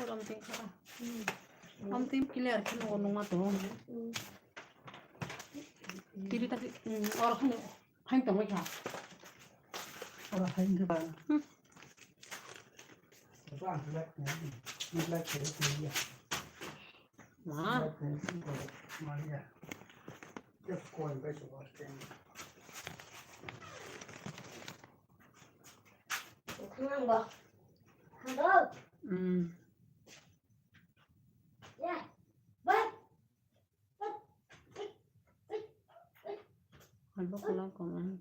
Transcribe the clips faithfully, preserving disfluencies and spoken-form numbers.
Ramting kha. Ramting clear khe nugo nungma to. Tiri tadi, hmm, or khani phain tongwi kha. Or phain kha. Hmm. Ma. Mm. Albo kula kong.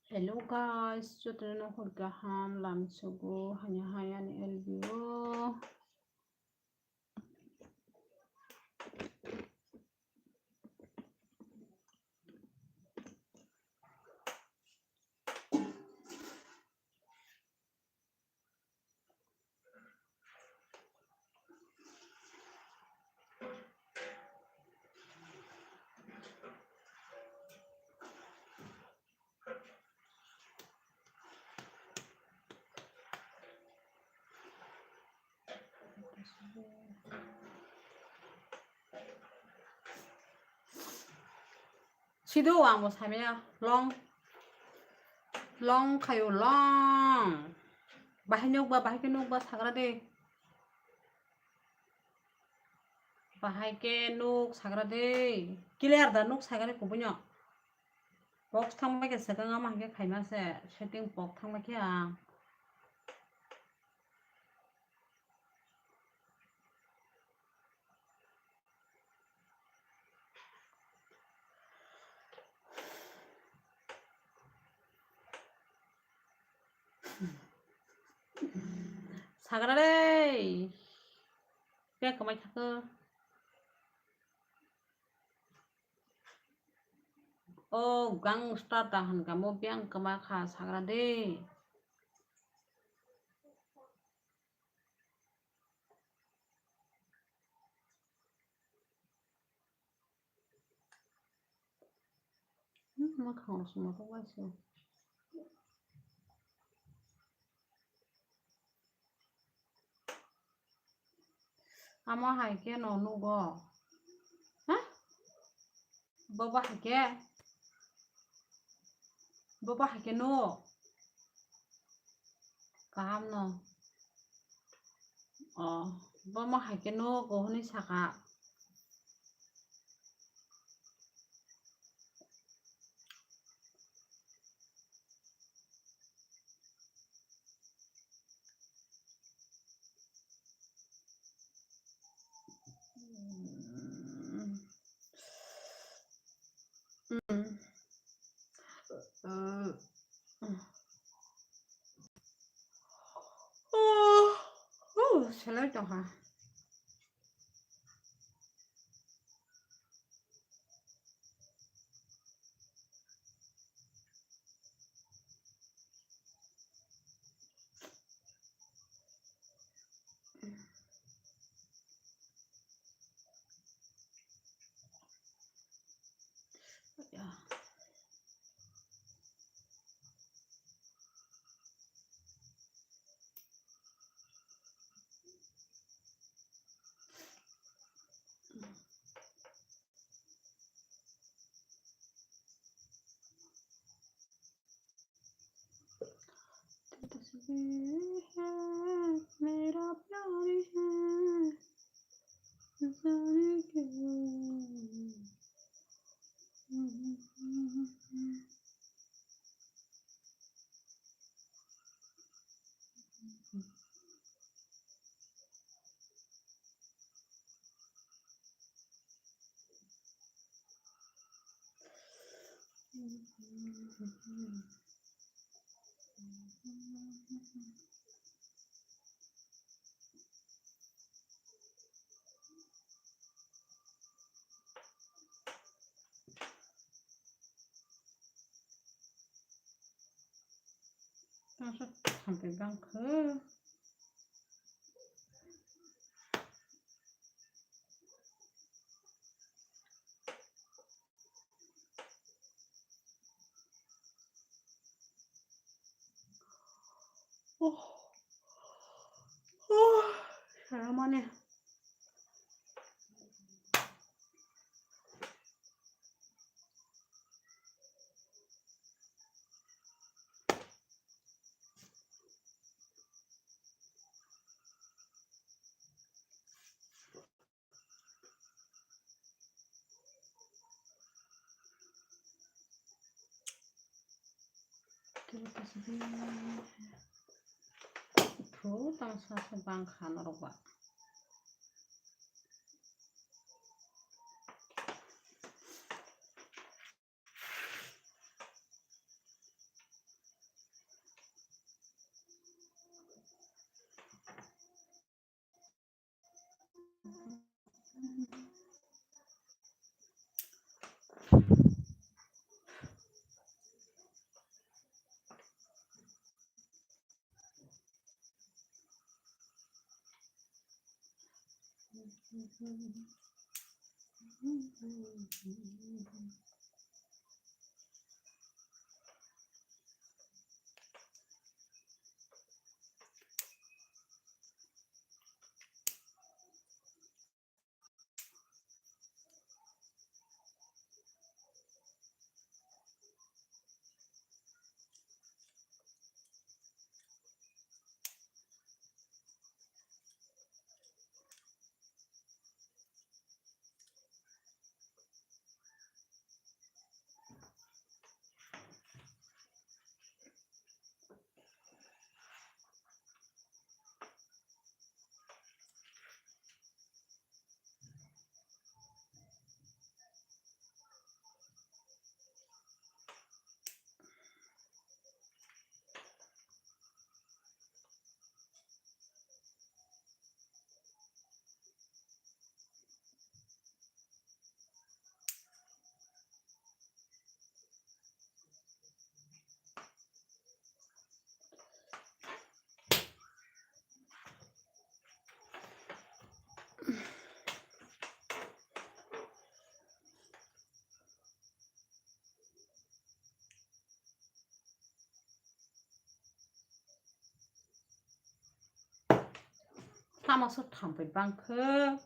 Hello guys, jotono hor kaham lamsogo hanya haya ni L B O. Sido ang bo samya long long khayo long. Bahai nukba, bahai khe nukba sagra de. Bahai khe nuk sagra de. Clear da nuk sagra de kubuino. Box thangma khe swkang ama hai khe khaima se setting box thangma khe ang. Sagra de. Biyang kwmai thakgo. O gang start da hwn kamo biyang kwma kha sagra de. Hmm, mwkhang rok se moto waisa. Amo hai khe no nugo. Ha? Bobo hai khe. Bobo hai khe no. Kaham no. Oh, bomo hai khe no ko hwnwi saka. Selai tongkha. तस्वीर है मेरा प्यार है जाने के। Thampai bangkha. Oh. Oh. Saramani. Tei tei se bini. Phuru tang sa se bang kha norok ba. Tamo se thampai bangkha.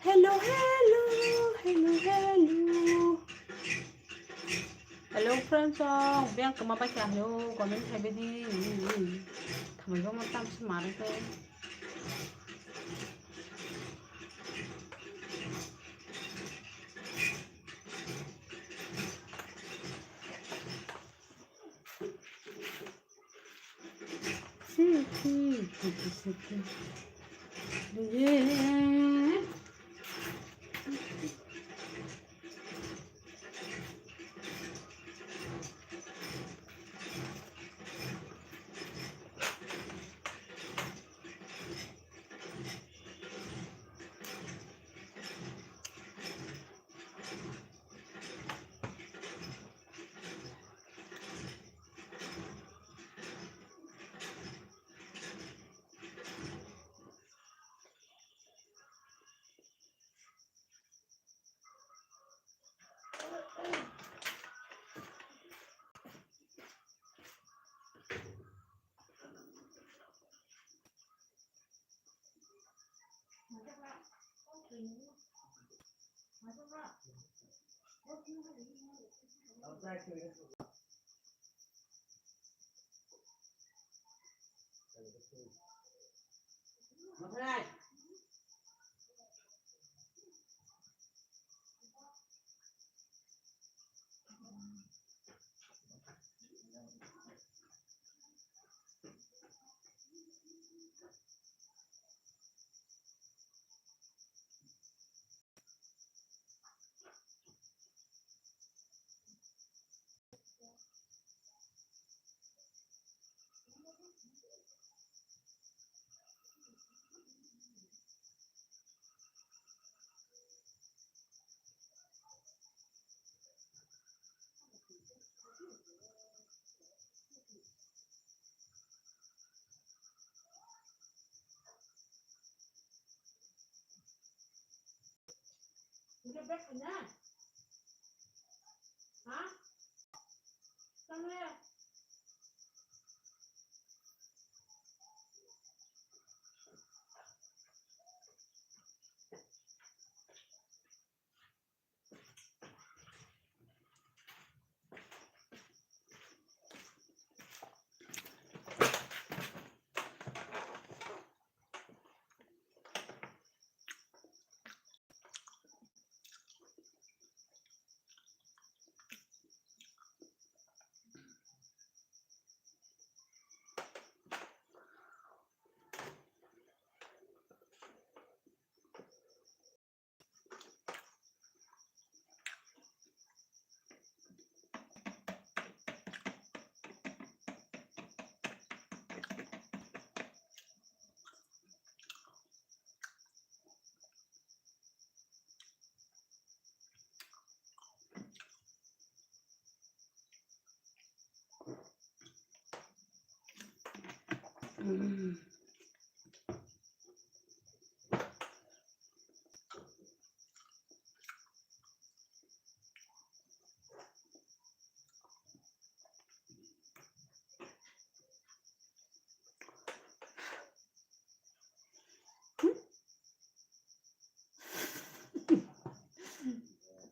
Hello, hello. Chong, beng kwma bai kha hino, gomen khai bedi. Thamai bangma tamsi mare khe.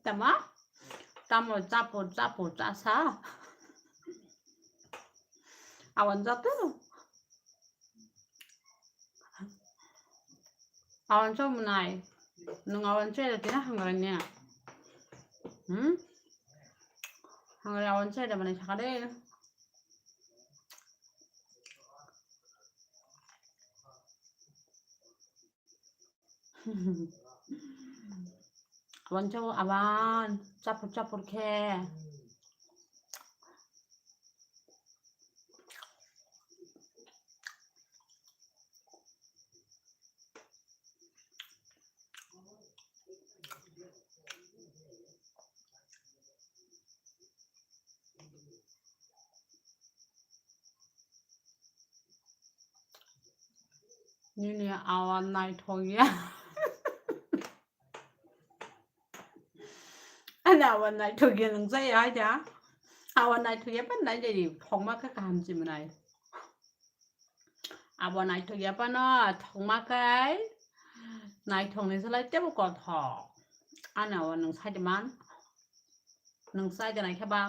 Tamo? Tamo chapo chapo chasa. Awan jatu. Awan chom nai. Nung awan chai da tina hangrang nia. Hmm? Hangrang awan chai da manai sakade. Awan chau awan chapur chapur khe. Nini awan naithok ya. Ani awan naithok ya nung jaya haida. Awan naithok ya ban nai jai thokma khe kaham si mwnai. Abo naithok ya phano thokma khe naithok ni slai tebo kothok. Ani awan nung sai de man. Nung sai de nai khe ba.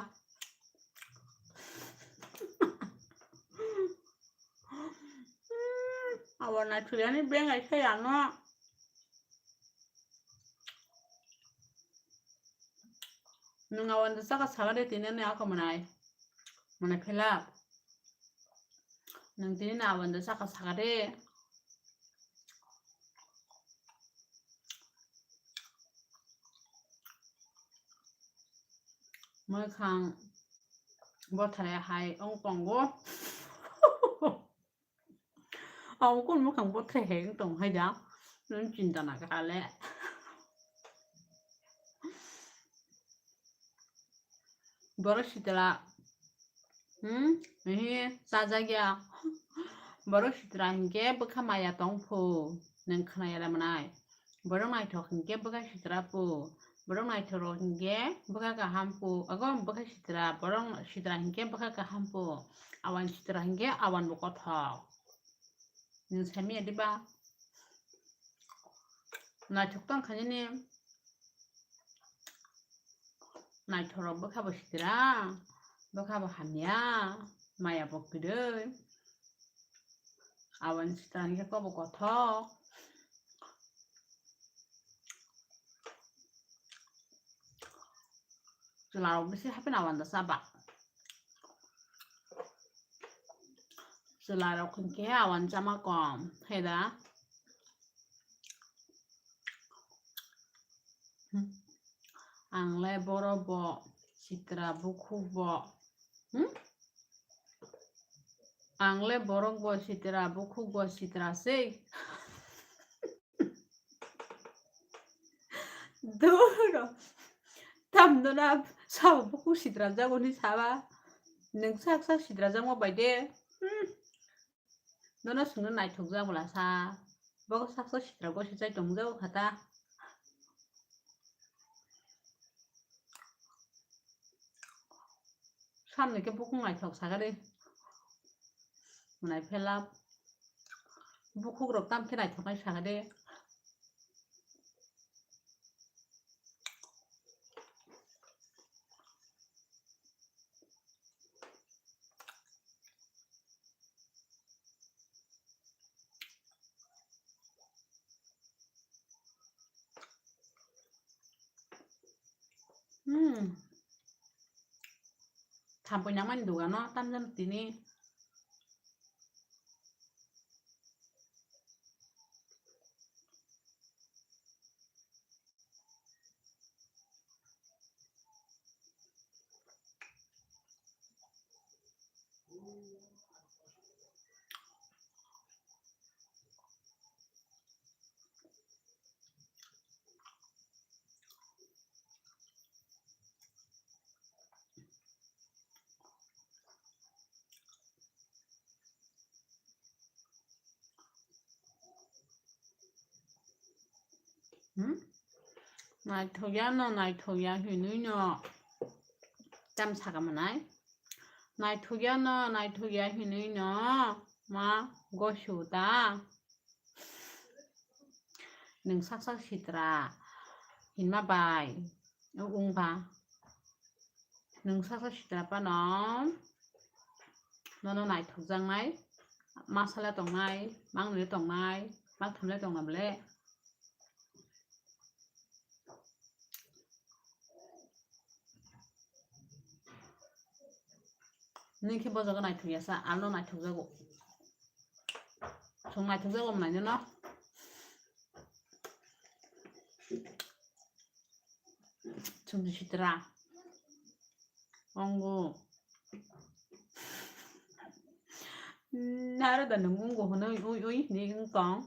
Abo naithok yani bengai sai ano. Nwng awanda chaka sagade tini ani ako mwnai. Mwnai phela. Nwng tini na awanda chaka sagade. Mwkhang bothare hai ong tongo. Ang kun mwkhang bothai hai wng tong hai da. Nwng chinta na kha le. Borok sitra. Hmm? Ehe, chajakya. Borok sitra hinkhe bwkha maya tong phu. Nwng khwnaya da mwnai. Borok naithok hinkhe bwkha sitra phu. Borok naithok rok hinkhe bwkha kaham phu. Ago bwkha sitra. Borok sitra hinkhe bwkha kaham phu. Awan sitra hinkhe awan bo kothok. Nwng saimanya diba? Naithok tong kha nini. Naithok rok bwkha bo sitra, bwkha bo hamya, maya bo kwrwi. Aboni sitra hinkhe kok bo kothok. Chwla rok bisi hapheno awanda chaba. Chwla rok hinkhe awan chama kom, hai da? Hmm. Ang le borok bo sitra bukhuk bo. Hmm? Ang le borok bo sitra bukhuk bo sitra sei. Doro. Tamno na sabo bukhuk sitra jago ni saba. Nwng sak sak sitra jagma bai de. Hmm. Nono sungno naithok jak bwla sa. Bogo sak sak sitra gosi chai tong jago kha ta. Samni khe bukhuk naithok sakha de. Mwnai phela bukhuk rok tam khe naithok nai sakha de. Hmm. Thampui nangmani dogano tamjani tini. Hmm? Naithokya no, naithokya hinwi no tam saka manai. Naithokya no, naithokya hinwi no ma gosu ta. Nwng sak sak sitra hinma bai wng ba. Nwng sak sak sitra phano nono naithokjaknai, ma sala tongnai, ma wngle tongnai, ma thamle tongnai bole. Nini khe bojogo naithokya sa, ano naithokjago. Chwng naithokjago mwnai no. Chwng sitra. Ongo. Naro da nung ungo hwnwi ui ui ni wng tong.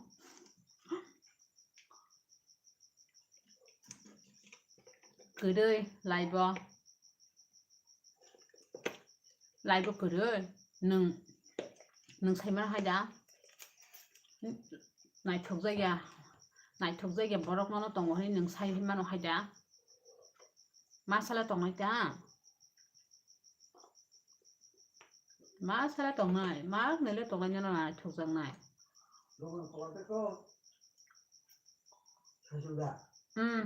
Kwrwi laibo. Laibo kwrwi. Nwng, nwng saimano hai da. Naithokjakya. Naithokjakya borok nono tongo hwnwi nwng sai mano hai da. Ma sala tongnai ta. Ma sala tongnai, ma nele tongnai nono naithokjaknai. Hmm.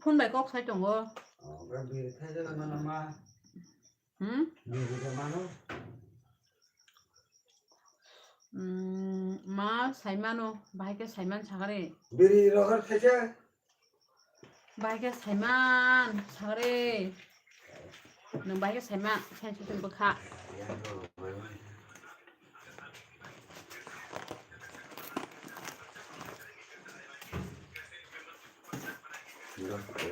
Phone bai kok sai tongo. Hmm? Mm, ma saimano, bahai khe saiman sagare. Biri rohor khaisa. Bahai khe saiman sagare. Nwng bahai khe saiman, sain susun bwkha.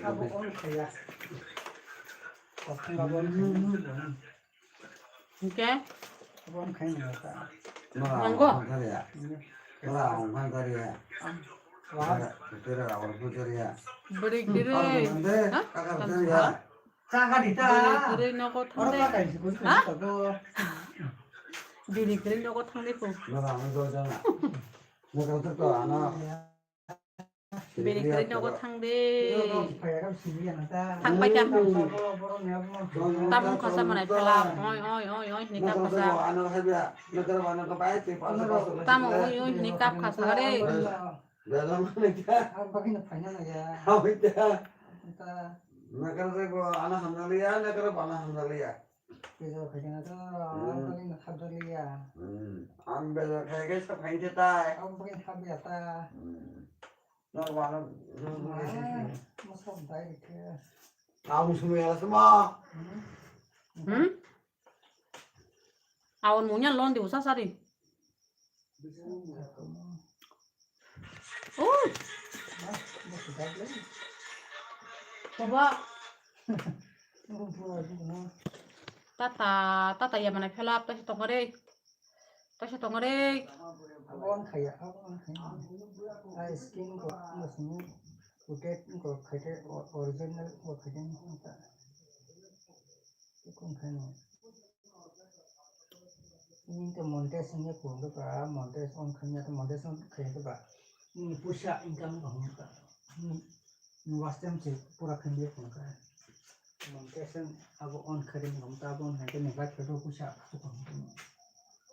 Abo on khaya. Kothang abo on khaya. Hingke? Abo on khaya nang ta. Nora Nanggo? Ang khaya. Nora ang khaya ya. Wah. Tera ang khaya ya. Beri kiri. Ang khaya. Ha? Kakak khaya ya. Kakak di ta. Beri kiri nogo thang de. Oro kakak isi kusi kusi tago. Beri kiri nogo thang de ko. Nora ang khaya ya. Nora ang khaya ya. Bini kwrwi nogo thang de. Thang pai kha. Tamung khasa manai phala. Oi, oi, oi, oi, hini ta khasa. Tamo oi, oi, hini ta khasa re. Bejal khaikhe na to, hmm, ang bejal khaikhe sa phaikhe tai. Ang bagwi habya ta. Hmm. Nang wano, hmm, hmm, hmm. Masa dai khe. Ang sumya sama. Hmm? Awon munya lon di usa sari. Oh. Baba. Tata, tata ya mana phela, tasi tongare. Tasi tongare. Abo ang khaya, abo ang khaya. Ai skin ko, mo sini kutet ko khaite, original ko khaite. Ko khaya. Nini to monetize wngya kung kha, monetize on khamya to monetize on khamya to ba. Nini puisa income wng kha. Nini watch time se pura khamya kung kha. Monetize abo on khaidi wng kha, abo on khaidi nini bai khe puisa asuk wng kha.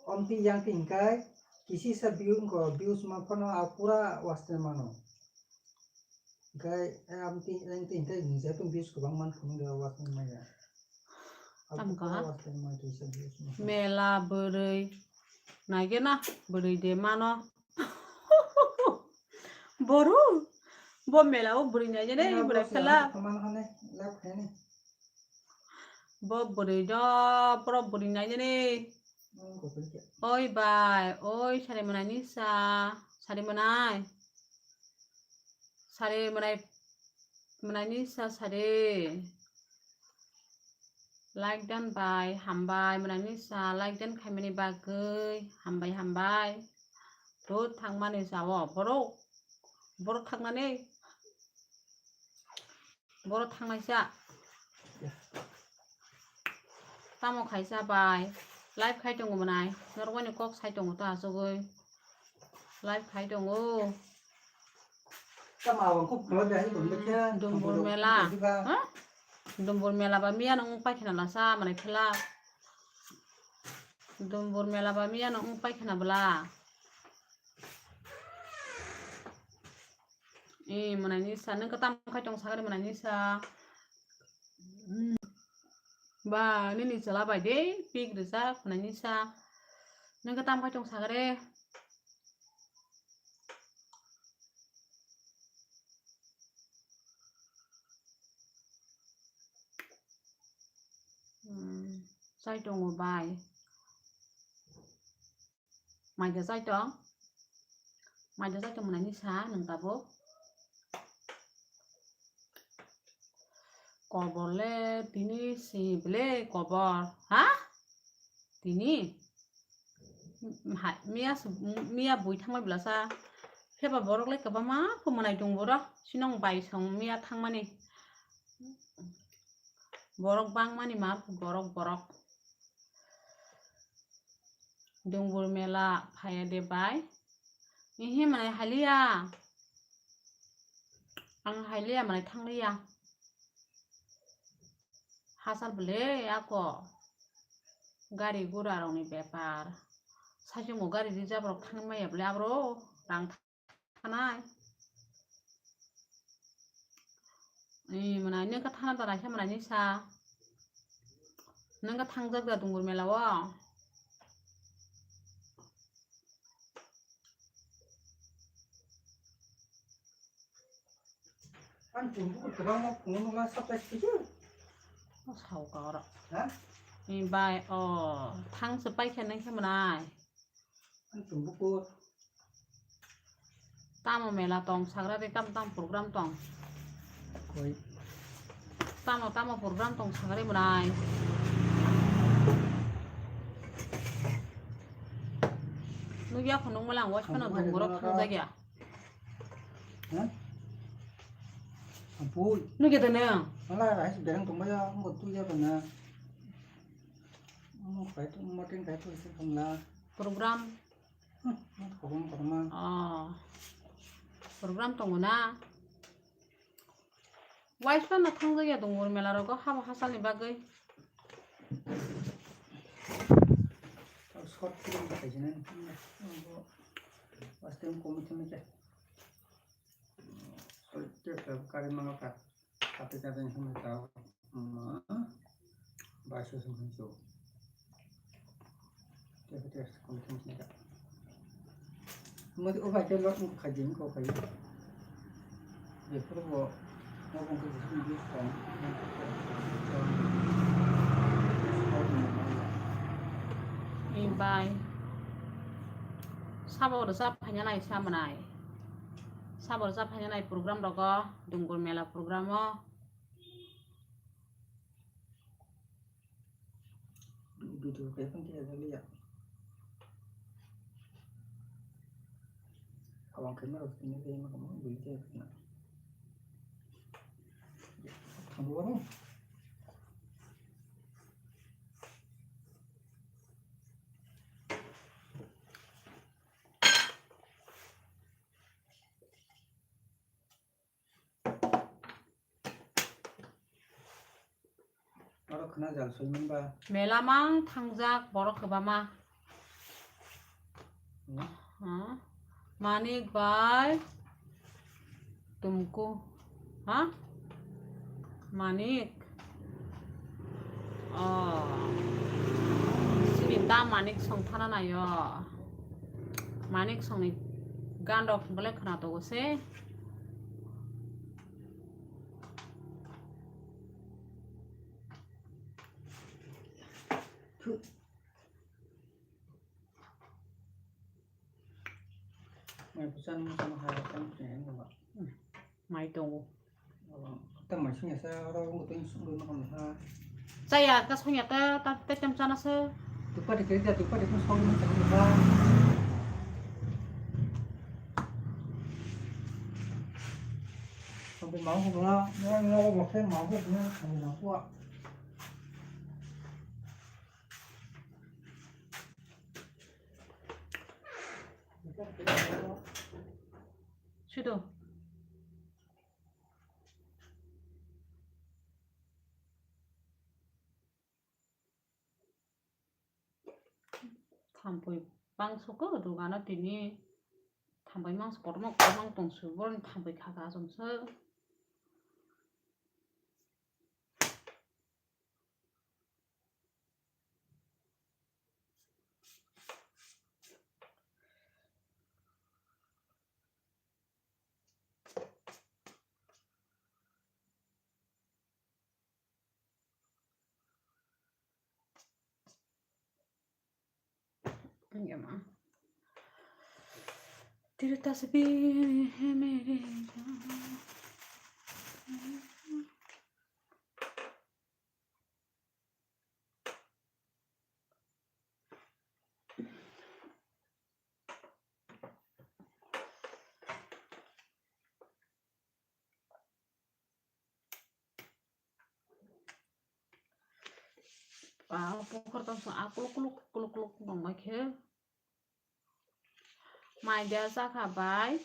Omti yang ti hingkai kisi sa view wng kha, views ma phano a pura watch time mano. Hingkai, eh, ang tin, ang tin, hingkai nini jatong views kwbang man phunuk ya, watch man maya. Tamo kaha? Watch man maya, tuisa views man. Mela bwrwi. Naigena bwrwi de mano. Boru. Bo mela o bwrwi naigena, mela bwrwi boss phela. Ya, man hane, lab khani. Bo bwrwi do, boro bwrwi nainani. Oi bai, oi sari manai ni sa, sari manai. Sari manai, manai ni sa sari. Like dan bai, hambai, manai ni sa, like dan khaimani bagwi, hambai, hambai. Thut thangmani sa o, borok, borok thangmani. Borok thangnaisa. Tamo khaisa bai. Live khai tongo mwnai. Norok bai ni kok sai tongo ta asugwi. Live khai tongo. Tamo abang kok khlai bai hai tong khe. Dumbur mela. Ha? Dumbur mela ba miya nang pai khna lasa manai khela. Dumbur mela ba miya nang pai khna bla. Eh, mwnai ni sa, nung katam khai tong sagari mwnai ni sa. Hmm. Ba, nini chwla bai de, pik rijak mwnai ni sa. Nung katam khai tong sagari. Hmm, sai tongo bai. Maida chai tong? Maida chai tong mwnai ni sa nung tabuk? Kobor le tini si bele kobor, ha? Tini? Hai, miya su-, miya bui thangmai bwlasa. Pheba borok le kwbangma phu mwnai tong borok. Sinong bai song miya thangmani. Borok bangmani ma phu borok, borok. Dumbur mela phaiya de bai. Ihi mwnai haliya. Ang haliya mwnai thangliya. Hasal bwle ako. Gari gura rokni bepar. Saichungo gari reserve rok thangmaya bwle abro rang thanai. Ee, mwnai, nung khe thana da naikhe mwnai ni sa. Nung khe thangjak da Dungur mela o. Ang chumbuku kwbangma phunukno ma surprise khaikhe. O sao ka oro. Ha? Ni bai o thang se paikha nang khe mwnai. Ang chumbuku. Tamo mela tong sagra de, tam tam program tong. Koi. Tamo tamo program tong sagra mwnai. Nugya khunung malang watch phano. Ang dong borok bukai thang jagya. Ha? Ampui. Nugya da nang? Ala, ais berang tongbayo, ang tu ya bana. Ang kai tu, moting kai tu, isi kamla. Program. Hmm, program, program. Oh. Program tongo na? Waisa no thang jagya dong, mela rogo haba hachal ni bagwi. Short film kaisa nai, hmm, first time comedy mai khe. Soite kari mano ka, kati kati hinwi ta, mm, baiso song hinwi so. Tei kati kati hinwi ta. Mo o bai ke lo khaji ko khaji. Before bo mo bong ko jisung bi kong. Ni bai. Sabo rwchap phaina nai sa mwnai. Sabo rwchap phaina nai program rogo, Dungur mela program o. Video khe phone khe jali ya. Awang khe ma rok tini khe ma kamo bili khe na. Thambo ro. Oro khna jal soi man ba. Mela mang thangjak borok kwbama. Hmm? Ha? Manik bai Tumku. Ha? Manik. Oh. Sini ta Manik song thana nayo. Manik songni gan rok belai khna togo se. Mai pusan mo sama hai kan punya yang ba. Mai tongo. Tang mai sungya sa oro ngo teng sung ro no ha. Chaya ka sungya ta ta te tem chana se. Tupa de kiri da tupa de kun song no ha. Sampai mau ko na, na na ko bokse mau ko na, na ko. Sudo. Thampui bangso ko dogano tini thampui mangso kotorma kotorma tongsu boroni thampui kha kha asomswk. Yama. Tere tasbih hai mere jaan. Ah, pukhor tong song, ah, kuluk, kuluk, kuluk, kuluk, nong mai khe. Mai dia sakha bai.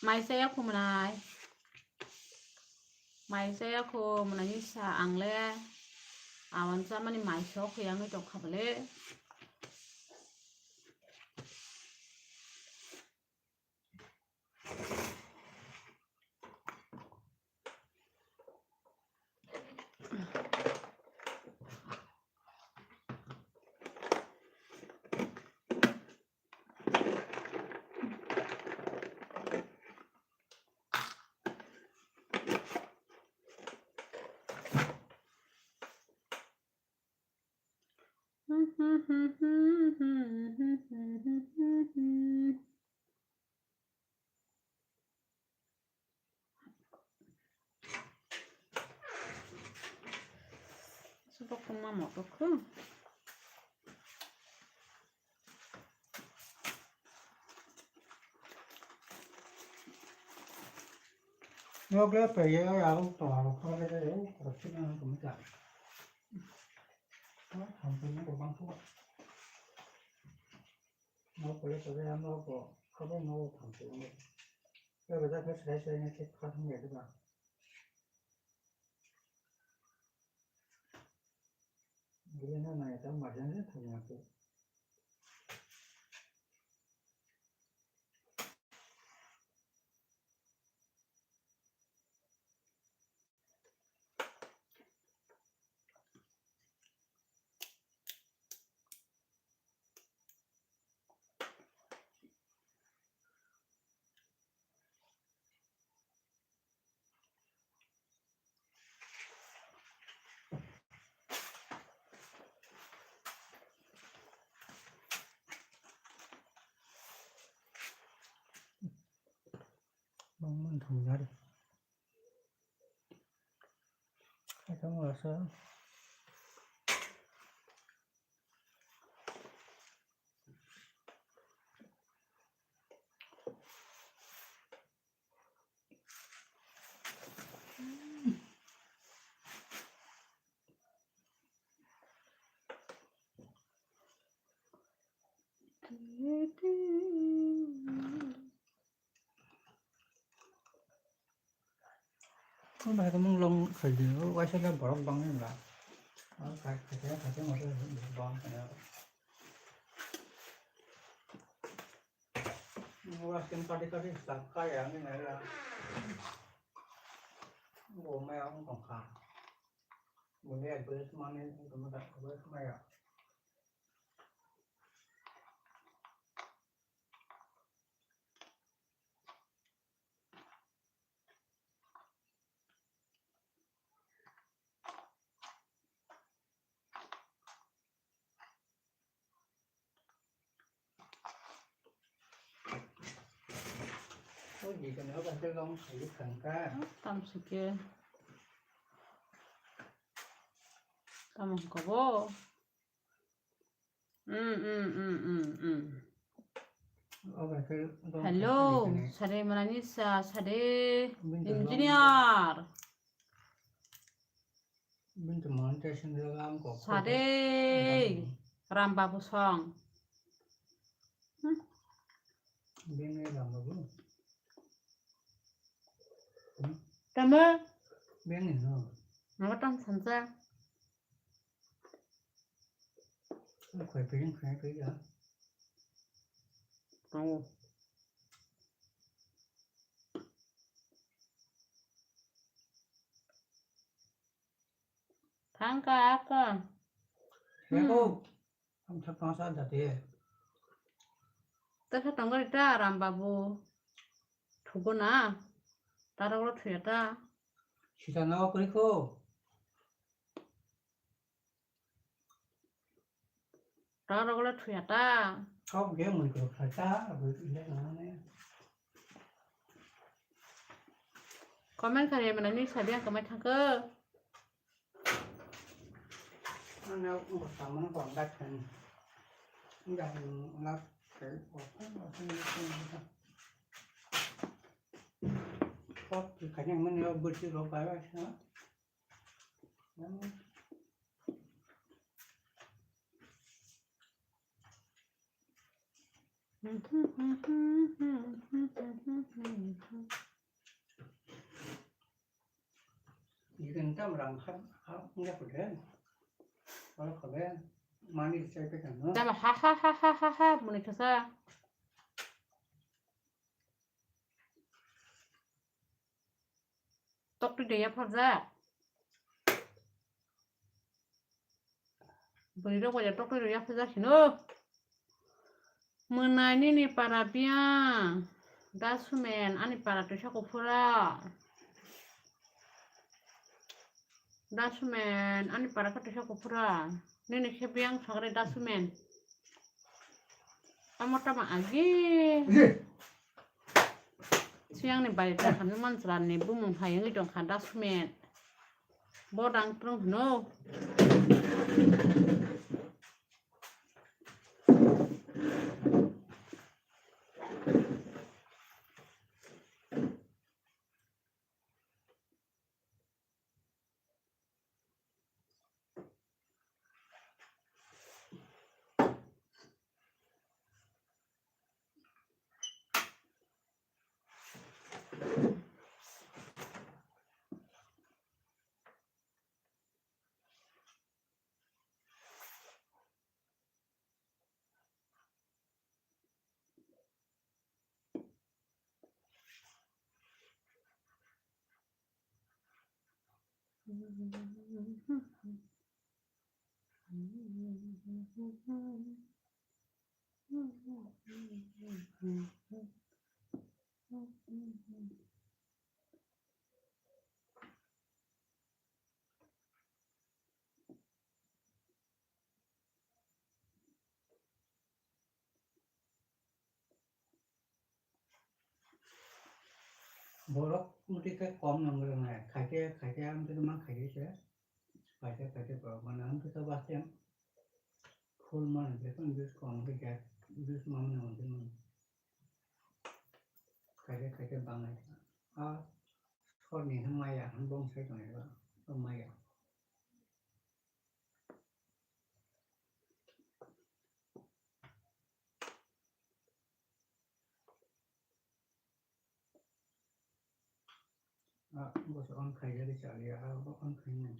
Mai saya khumnai. Mai saya khumnai ni sa ang le. Awan sa mani mai so khuyang ni tong kha bale. Supak pun mama pukhu. Nok le peye ya ro to aro kha le le ro kha le na ko mi ta. Tham pe ni ko bang ko. Nok ko le ko ya nok ko kha ba nok tham pe ni. Ko ba ta ka sai sai ni ke kha tham ya ba. Gila na na ya ta ma jan le tham ya ko. Bang man thum yar. Kaitam wasa. Bahai khe mung long khaidi, o waisa khe borok bangni ba. O khai khai khai khai mo bang khe. Mura sim kati kati sak kaya ni nai la. Bo maya ong tong kha. Bo ni advice mani ong tong kha, advice maya. O di kana ba te long sai khan ka. Tam sike. Tam ko bo. Mm, mm, mm, mm, mm. Hello, sade manani sa, sade engineer. Sade Ram Babu song. Hmm. Tama? Mama tam sansa. Khoi pring khoi pring ya. Tongo. Thangka aka. Beko. Ang sa pangsa dati. Tasa tongo ta Ram Babu. Thugo na. Tara ulo thuya ta. Sita na okri ko. Tara ulo thuya ta. Kau ge mun ko kha ta, abu ile na ne. Comment kare mana ni sabi ang kamai thangka. Ano, ang ko tama na ko ang gat kan. Ang gat kan, ang gat kan. Kok, kanyang mana, bersi lo, kaya, ha? Ikan tam rang ha, ha, nggak udah. Kalau kalian mandi saya pegang, no? Tama ha ha ha ha ha ha, muni kasa. Tokti de yapharjak. Bwrwi rok bai tokti de yapharjak hino. Mwnai nini para biyang. Da Sumen ani para twisa kuphura. Da Sumen ani para khe twisa kuphura. Nini khe biyang sakre dasumen. Tamo tamo agi. Siyangni bari ta khamni manchwlani bumung hai wngwi tongkha dasumen. Bo dang twrwng hwno. Borok muti khe kom nang rwngnai, khaikhe, khaikhe ang twi ma khaikhe se, khaikhe, khaikhe borok mano ang twi basteng full mano, jekon juice kom khe gas juice ma mano ang twi mano, khaikhe, khaikhe bangnai. A sorni hwn maya, hwn bong sai tongnai ba, o maya. Ah, bos on khaijak chaliya, ah, on khainai.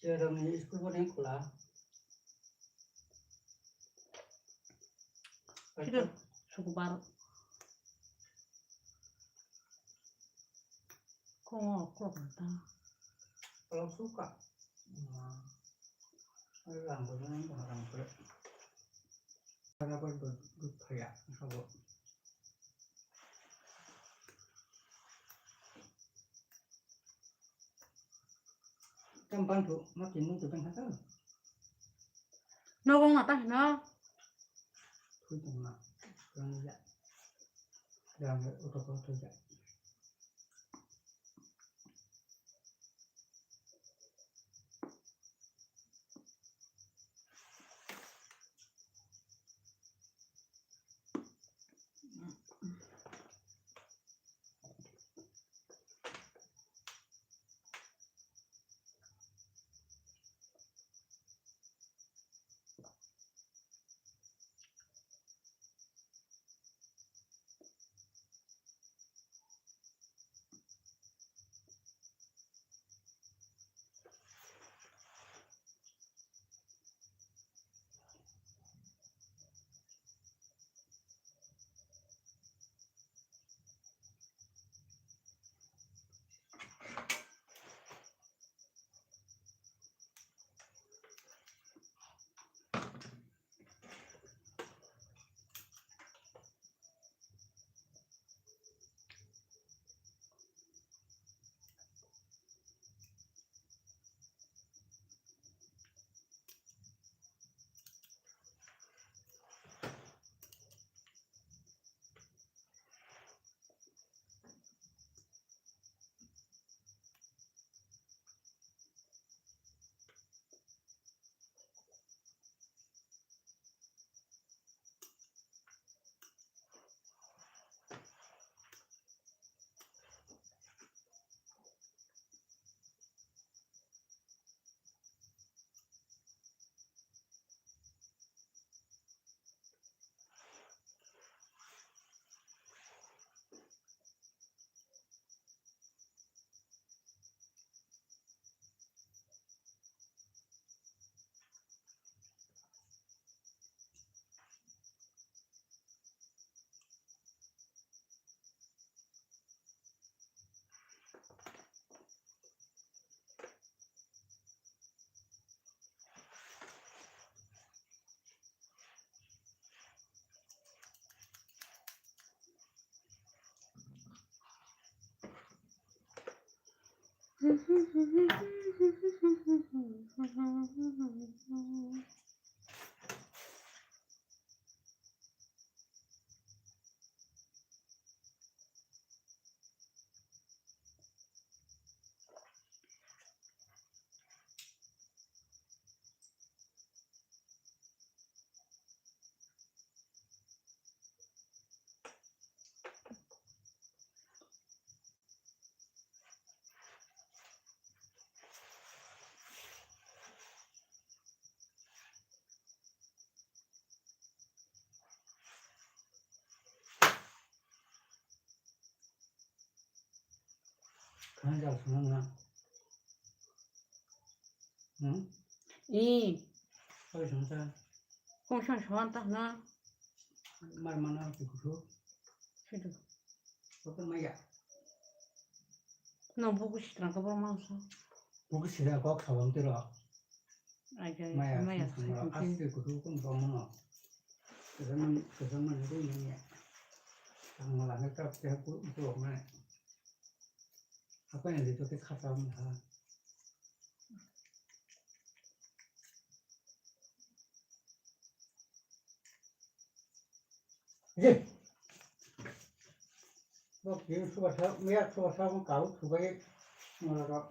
Cherokni school boarding khula. Kira sukubar. Kongo kok ta. Kalau suka. Rang ko rang ko. Ada apa itu? Duit kaya, sabo. Tam pan tu, ma tin tu tang hata. No kong mata no. Thui tong ma. Rang ya. Rang ya, utok utok ya. Khana jal swnam na. Hmm? I. Oi song ta. Kung song song ta na. Mar mana ki kusu. Sidu. Kok maya. No buku sitra ko bor mangsa. Buku sitra kok sawang tiro. Ai, ai, maya, maya, sung sung sung. Aste kutu kun bomono. Kejaman, kejaman ni ni ya. Ang la ne tap te ku, ku ma. Apa yang itu ke kata mah. Ye. Bok ye suba sa, me ya suba sa mo kau suba ye. Mo la ro.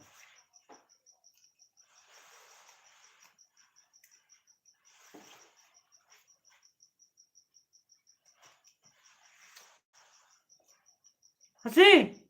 Así.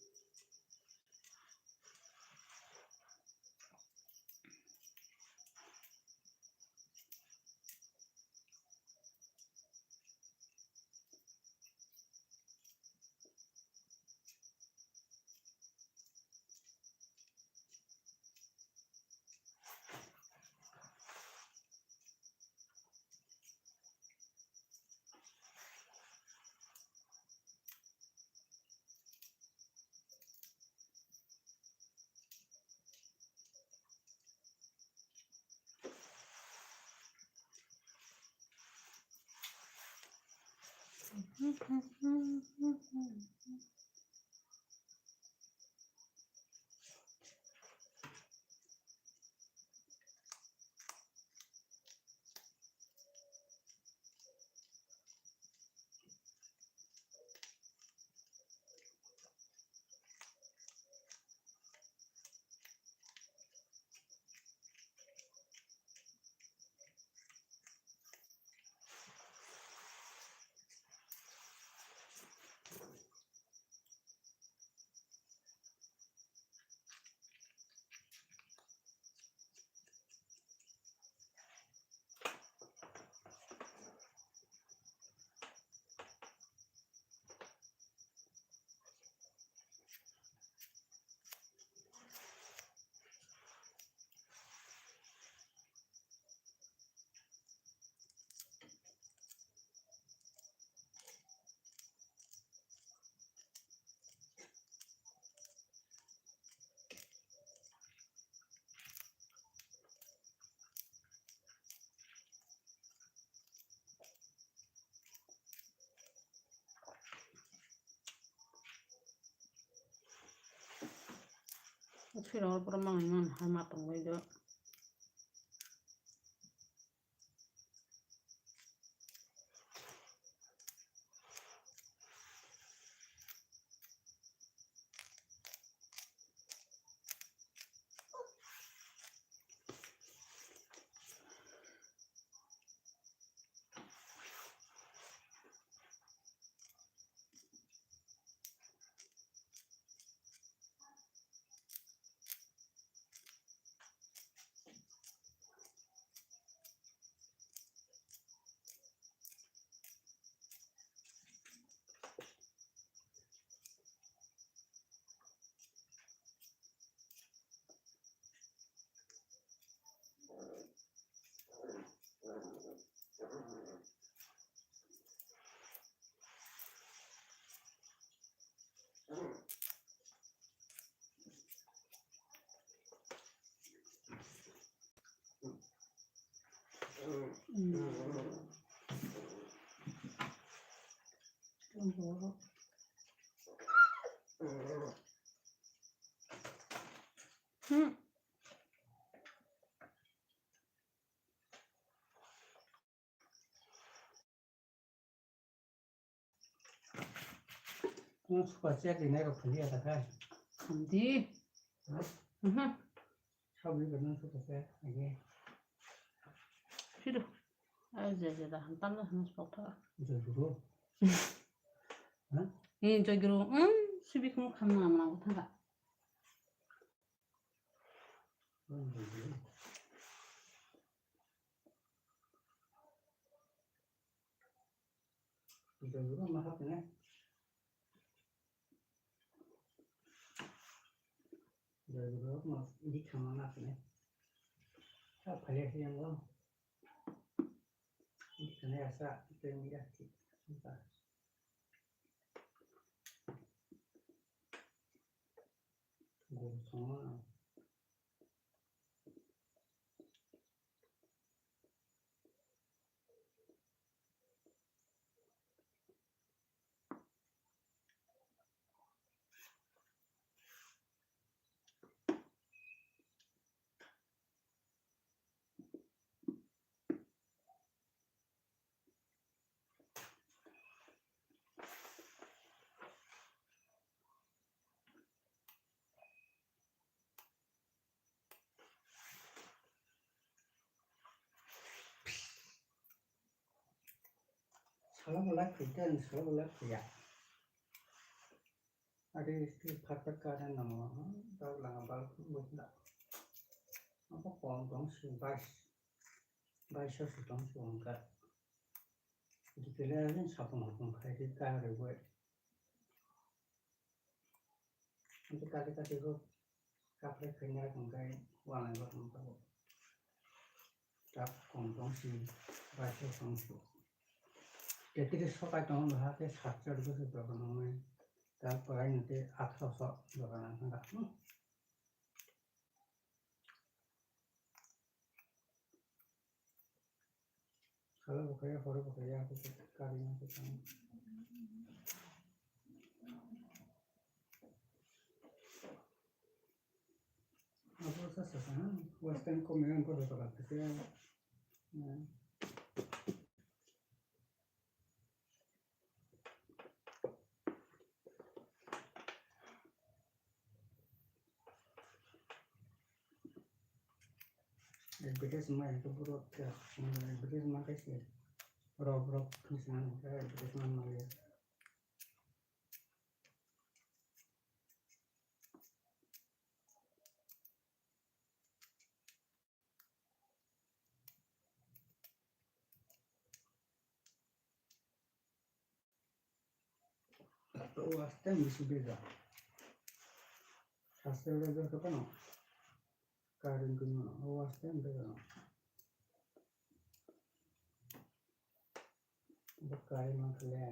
Sirok pura mangai man hai ma tongwi do. Nung super chat rinai rok thangya da khai. Di. Ha? Mhm. Sabri ba nung super chat age. Phiru. Ai je je da han tam da han spok tha. Joy guru. Ha? Ni joy guru. Hmm, sibi kum kham na ma thang da. Salo belai khuitan, salo belai khuya. Adi sti phatar kare namo, tau langa bal khum bujla. Apa kong tong si bais, bais so si tong si wangka. Dikele rin sapung hapung khai di kare gue. Ante kati kati ko kaplai khaina tongkai wanai bo tongkha bo. Tak kong tong si, bai se tong si. Tetiri sokai tong ha ke sat char bwswk dogan nangmani. Tak parai nte atharo so dogan nang thangkha. Hmm. Salo bo kaya, horo bo kaya, ako kari na ko tang. Ako sa sa sa, western ko meron ko sa sa. Advertise ma yang tu buruk ya, advertise ma kai si, rok rok ni sana advertise ma ma ya. O aste misi bega. Aste bega ke pano. Karin kun no. O aste bega no. Bo karin no khle.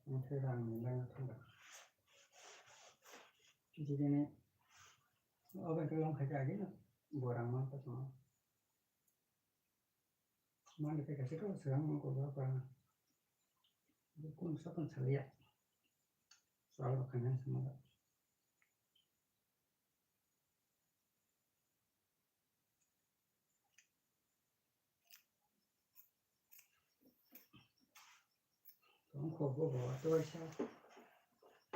Ang khe rang ni lang thang. Jigini. Oben ke long khai jagi no. Bo rang man ta no. Mani tei kaisa kok swkang mung kok ba pa. Bukung sakon saliya. Sal ba kanya sama. Tong kok bo bo to sa.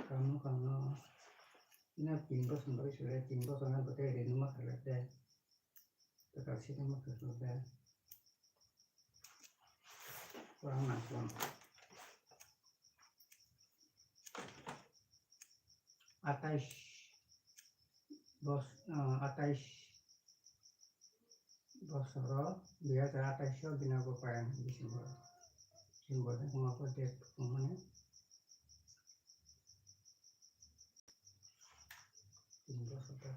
Kamu kamu. Ina tin bosong bai sule tin bosong na bote renu ma khala te. Total sini ma khala te. Kurang nangkon. Atais bos, ah, atais bosoro dui hajar atais o bini bo payan December. December ni kuma ko date kumani. Tin bosor ta.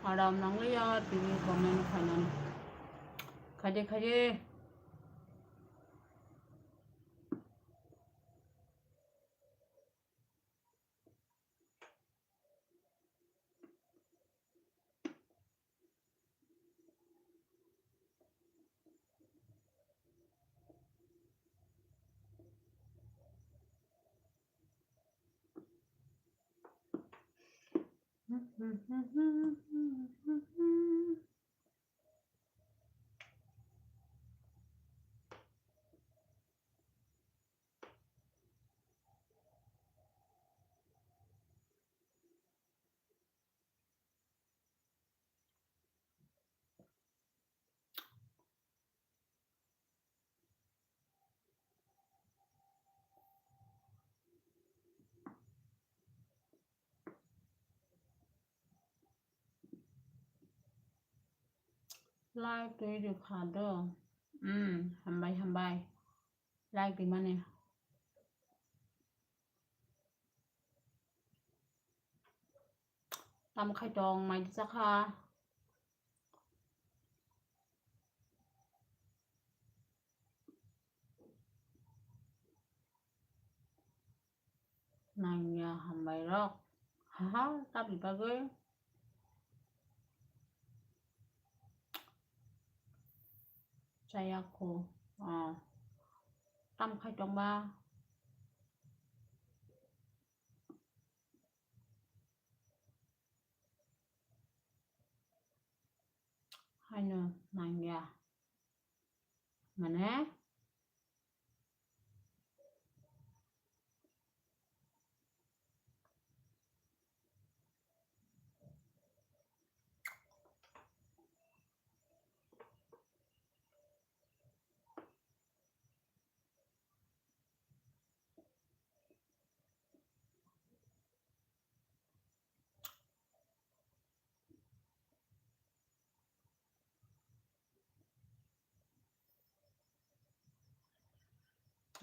Aram nanglia tini comment khainani. Khaide khaide. Like twi rwkha do. Hmm, hambai, hambai. Like rwmani. Tamo khai tong, mai di chakha. Nangya hambai rok. Haha, tabni bagwi. Chaya kho. Ah. Tam khai tongba. Haino nangya. Mane?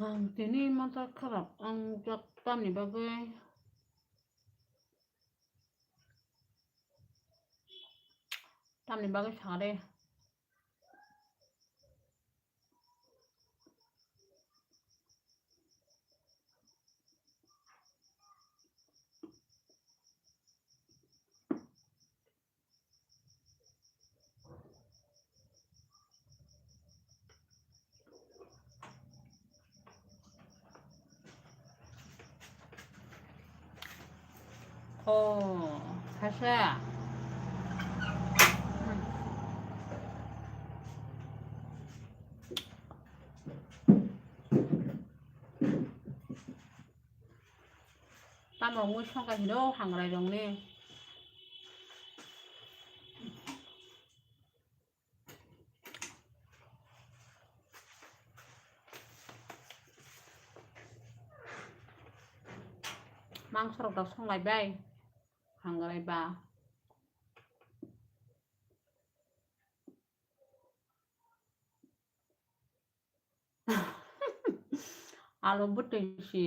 Ang tini mata kharap, ang jak tamni bagwi, tamni bagwi sare. Oh, kasa. Tamo mui songkha hino hangrai rongni. Mangsorok rok songlai bai hangrai ba. Alo bwtwi si,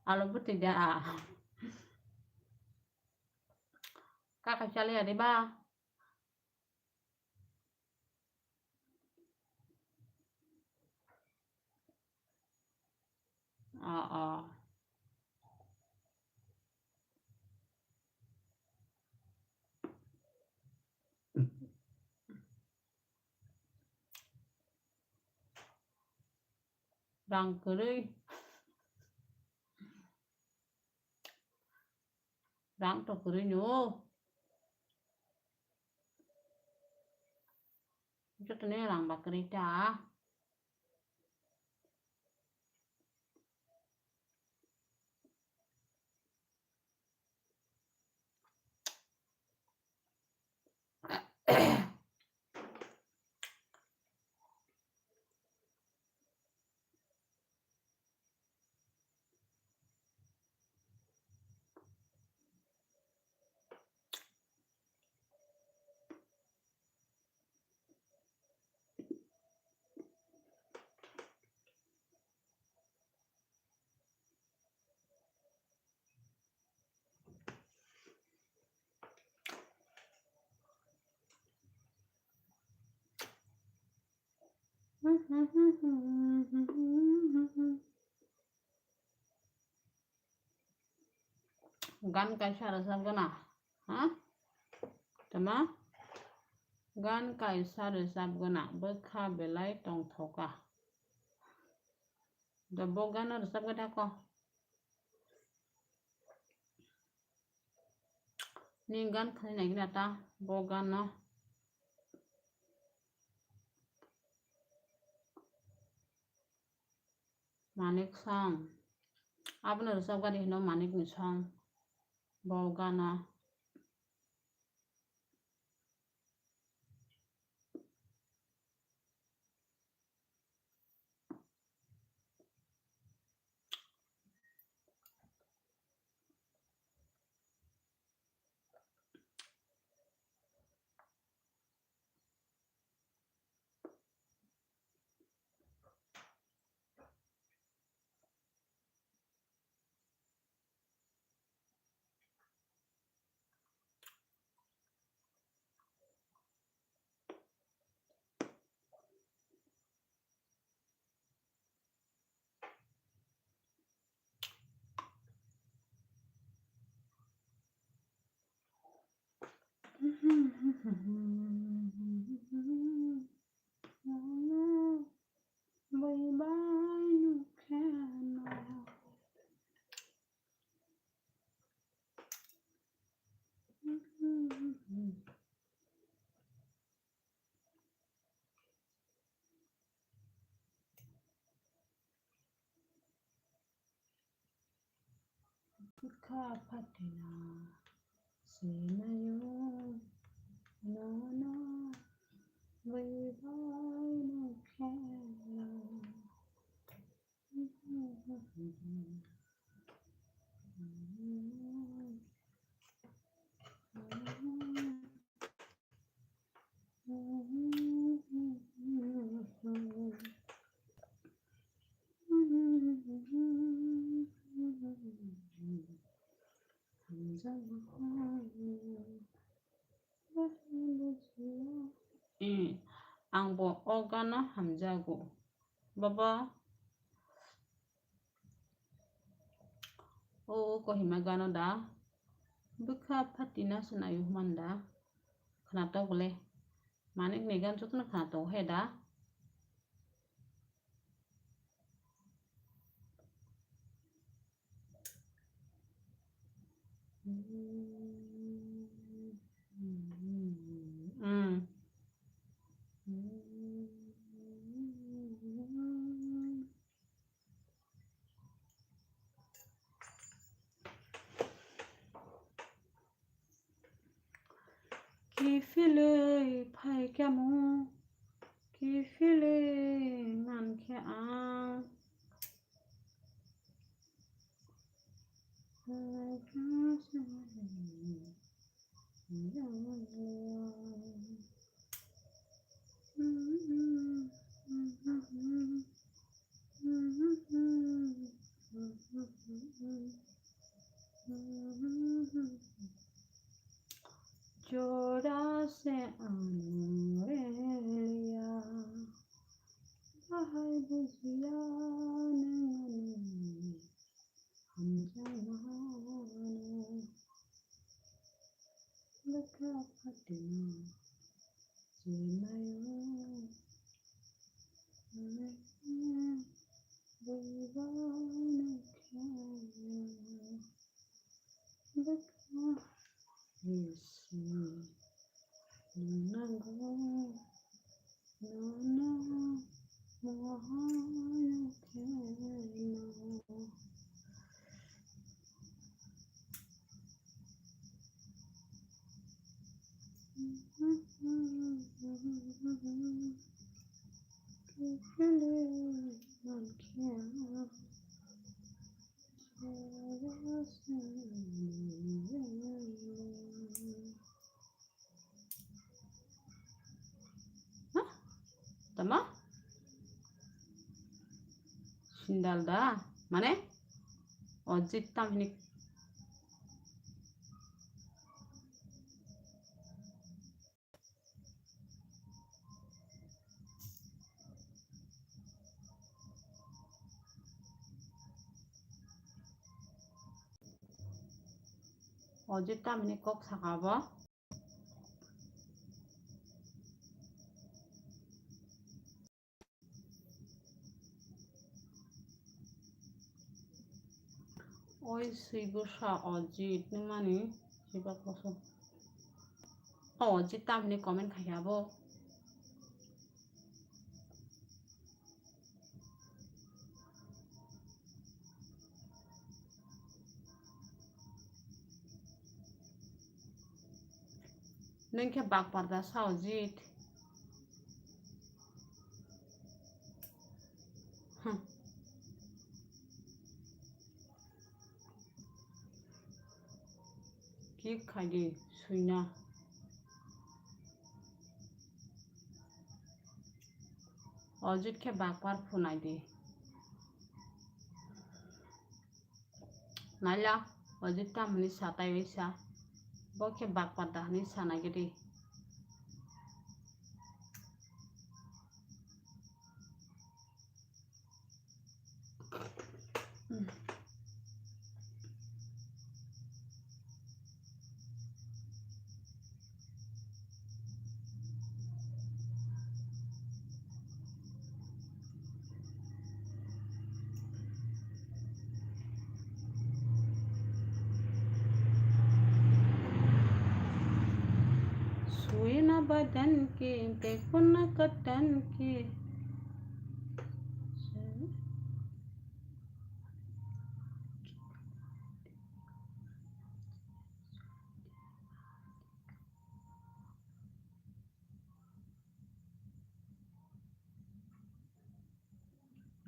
alo bwtwi da. Kaka chali adi ba. Ah, ah. Rang kwrwi. Rang to kwrwi no. Jotoni rang ba kwrwi ta. Gan kaisa rwchapgwna, ha? Tama? Gan kaisa rwchapgwna, bwkha belai tongthoka. Da bo gano rwchapgwi thako. Ni gan khani naigwna ta, bo gano. Manik song. Abono rwchapgadi hino Manikni song. Bo gana. Bwkha phatina sinaio nono bwbaino kheno. Eh, ang bo o gano hamjago. Baba, o Kohima gano da. Bwkha phatina sinaio hwnmani da. Khwnatok le. Manikni gan jotono khwnatok he da. Kiphilwi phaikha mo, kiphilwi mankhe ang. Jora se ano re liya, bahai bujiya nang ani hamjamano. Bwkha phatima sinayo. Tama? Sindal da? Mane? O jit tam hini. O jit tam hini kok saka bo. Oi swibo sa Ojit nungmani swiba koso. O Ojit tamni comment khaikha bo. Nwng khe bakpar da sa Ojit. Hmm. Kick khai di, suina. Ojit khe bakpar phunai di. Naila, Ojit tamni sa tai oi sa. Bo khe bakpar da hwnwi sa nai gidi. Suina badan ki, tekuna katan ki.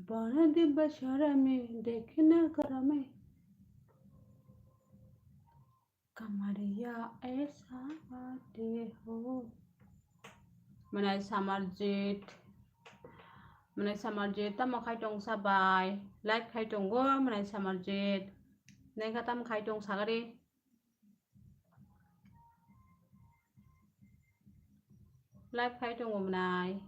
Bana dibba sarame, dekhna karame. Kamariya aisa bate ho. Mwnai Samarjit. Mwnai Samarjit, tamo khai tong sa bai? Like khai tongo, mwnai Samarjit. Nengkha tam khai tong sagari. Like khai tongo mwnai.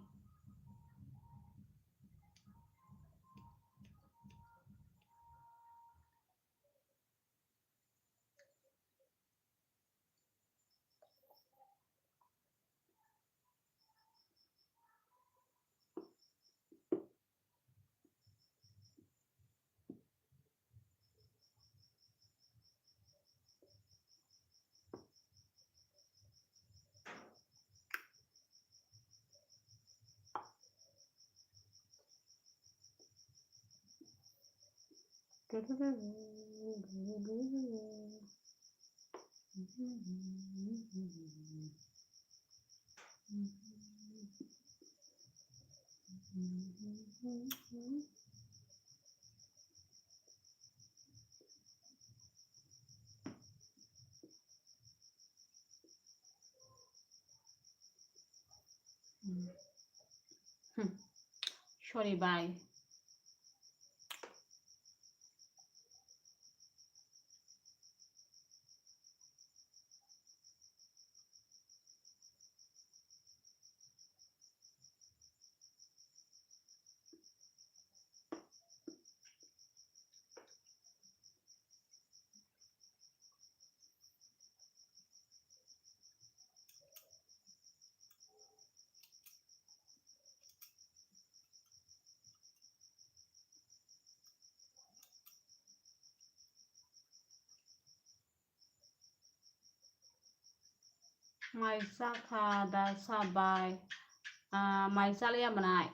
Hmm. Sorry, bye. Mai chakha da sabai. Ah, mai chaliya mwnai.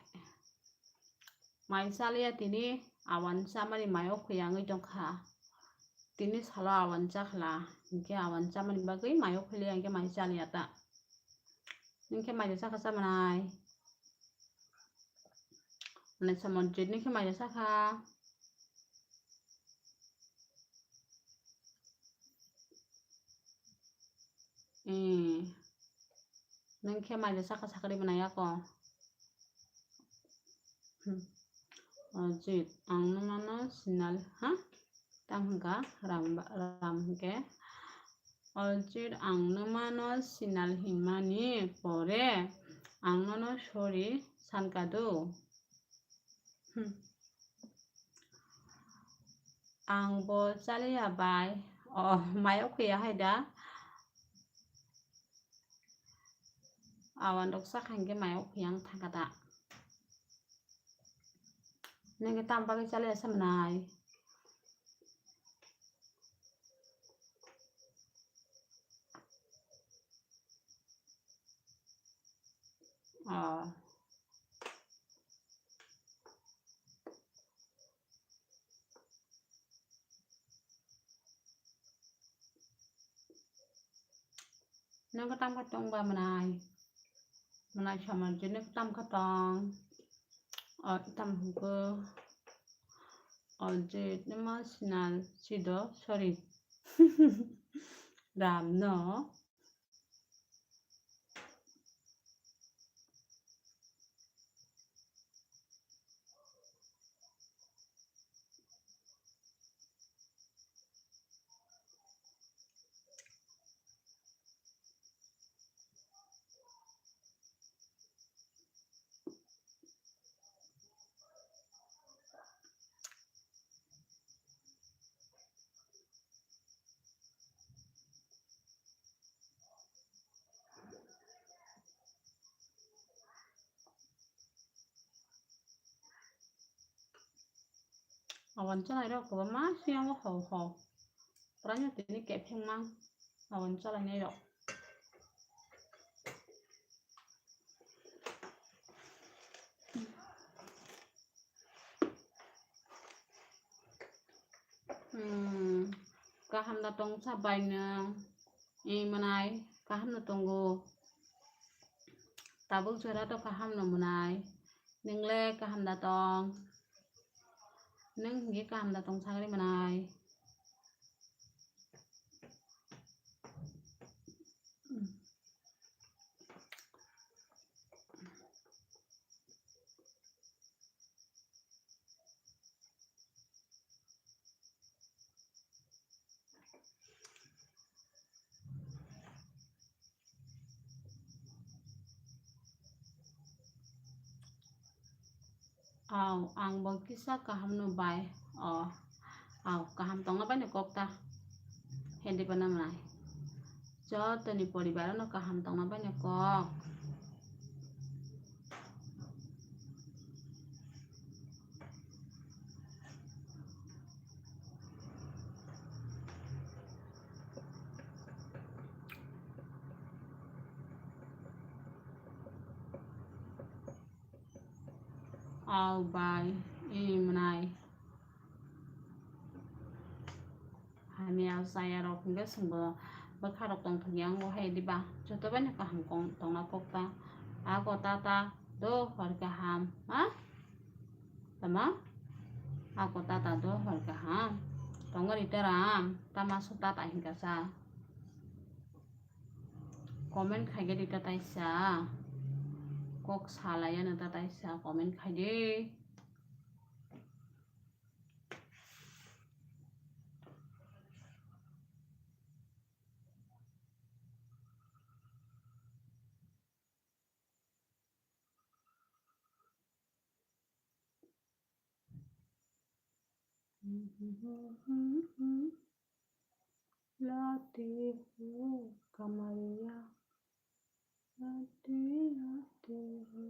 Mai chaliya tini awan chamani mai o khuyangwi tongkha. Tini salo awan chakhla. Hinkhe awan chamani bagwi mai o khuyliya hinkhe mai chaliya ta. Hinkhe mai chakha chamwnai. Mane samon jit hinkhe mai chakha. Eh. Nwng khe mai chakha sakri mwnai ako. Hmm. Ajit, ang nwmano sinal, ha? Tang hwnkha Ram, Ram hwnkhe. Ajit, ang nwmano sinal hinmani pore ang nono sorry sankha do. Hmm. Ang bo chaliya bai. Oh, mai o khuya hai da. Awan rok sakha hinkhe mai o khuya ang thangkha da. Nini tam bagwi chaliya samnai. Oh. Nang katam katong ba mwnai. Mwnai samar jene katam katong. O tam hwnkhe. O je nima sinal sido, sorry. Ram no. Awan chalairok kwbangma siyongo hau hau. Pwraino tini kephengma awan chalainairok. Hmm, kaham da tongsa bai nwng? Ee mwnai, kaham no tongo. Tabuk jora to kaham no mwnai. Nwng le kaham da tong? Nwng hinkhe kaham da tong sagri mwnai? Aw, ang bo kisa kaham no bai. O, aw, kaham tongna bai no kok ta. Hindi pa naman ay. Joto ni poribar no kaham tongna bai no kok. Aw bai, ee mwnai. Hamya chaya rok hwnkhe chwngbo bwkha rok tongthokya wngo hai diba? Joto bai no kaham kong tongna kok ta. Ako ta ta. do hor kaham, ha? Tama? Ako tata do hor kaham. Tongo rita ram, tama so tata hingka sa. Comment khaigedi ta taisa. Kok salaya no ta taisa comment khaidi. Lati hu kamaya. Lati, lati hu.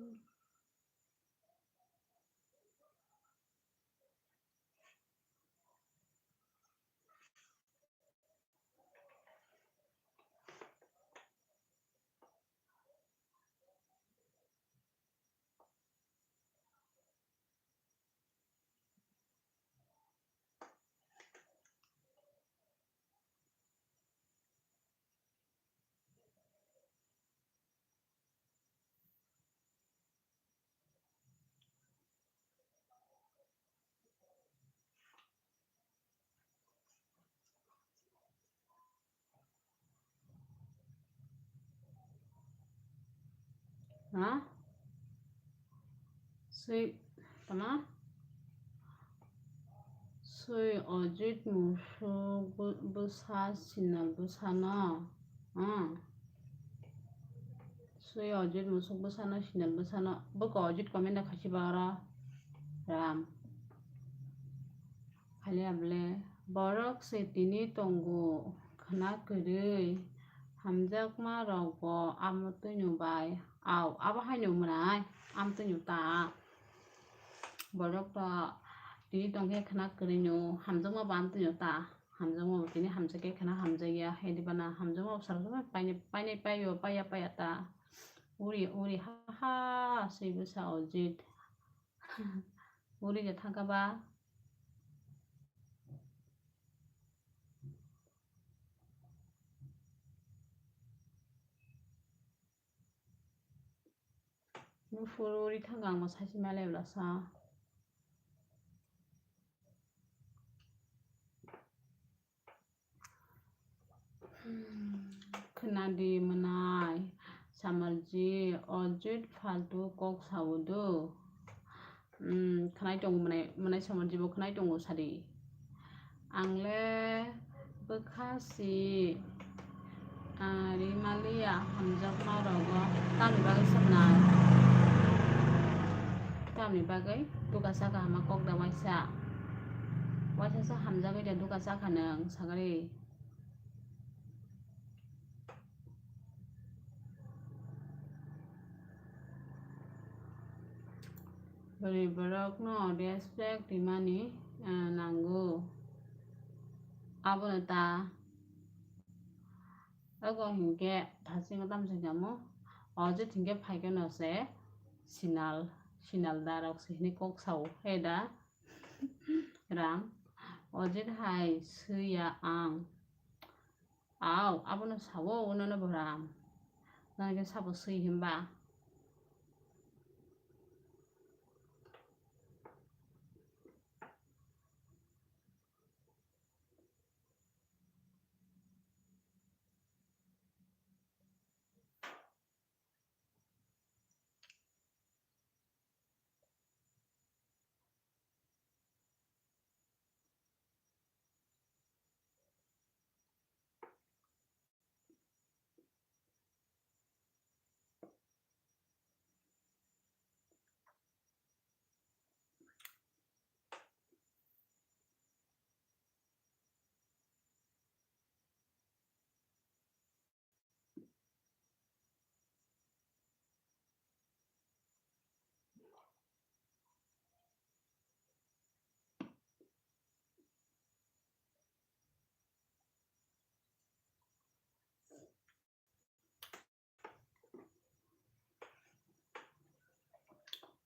Ha? Swi, tama? Swi Ojit musuk bu-, bwsa sinal bwsa no. Ah. Swi Ojit musuk bwsano, sinal bwsano, bwkha Ojit comment da khachi ba oro. Ram. Khali able borok se tini tongo khna kwrwi, hamjakma rok bo amo twino bai. Au, abo haino mwnai, amo twino ta. Borok to tini tongkhe khna kwrwino, hamjakma bo amo twino ta. Hamjakma bo tini hamjakhe khna hamjakya, hedi bana hamjakma bo sal sal painai, painai paio, paiya paiya ta. Uri, uri, ha, ha, swi bwsa Ojit. Uri je thangka ba. Buphuru ri thangkang bo sachi malai bwlasa. Khwnadi mwnai, Samarji, Ojit faltu kok sao do. Hmm, khwnai tongo mwnai, mwnai Samarji bo khwnai tongo sadi. Ang le bwkha si, ah, rimaliya hamjakma rogo tamni bagwi saknai? Tamni bagwi duka saka hama kok da waisa? Waisa sa hamjagwi da duka saka nwng sagari. Bwrwi borokno respect rimani, ah, nango. Abono ta, ogo hinkhe thasingo tamsa kamo, Ojit hinkhe phaikhe no se sinal, sinal darok se hinwi kok sao, he da? Ram, Ojit hai swiya ang. Au, abono sao, unono boram. Nang khe sabo swi himba.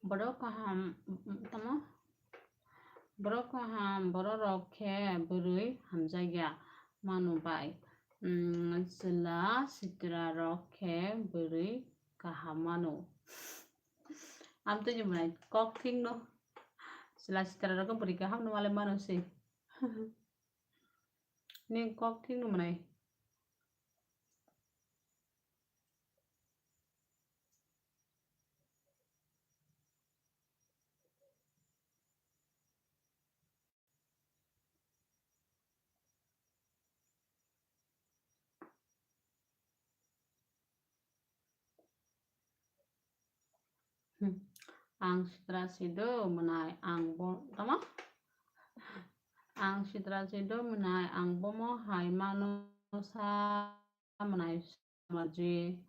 Borok kaham, tamo? Borok kaham, borok rok khe bwrwi hamjakya manu bai. Mm, chwla sitra rok khe bwrwi kaham mano. Amtwi ni mwnai kok thik no. Chwla sitra rok bwrwi kaham no malai mano se. Ni kok thik no mwnai. Hmm. Ang sitra sido mwnai ang bo tamo? Ang sitra sido mwnai ang bomo hai mano sa mwnai. Maji.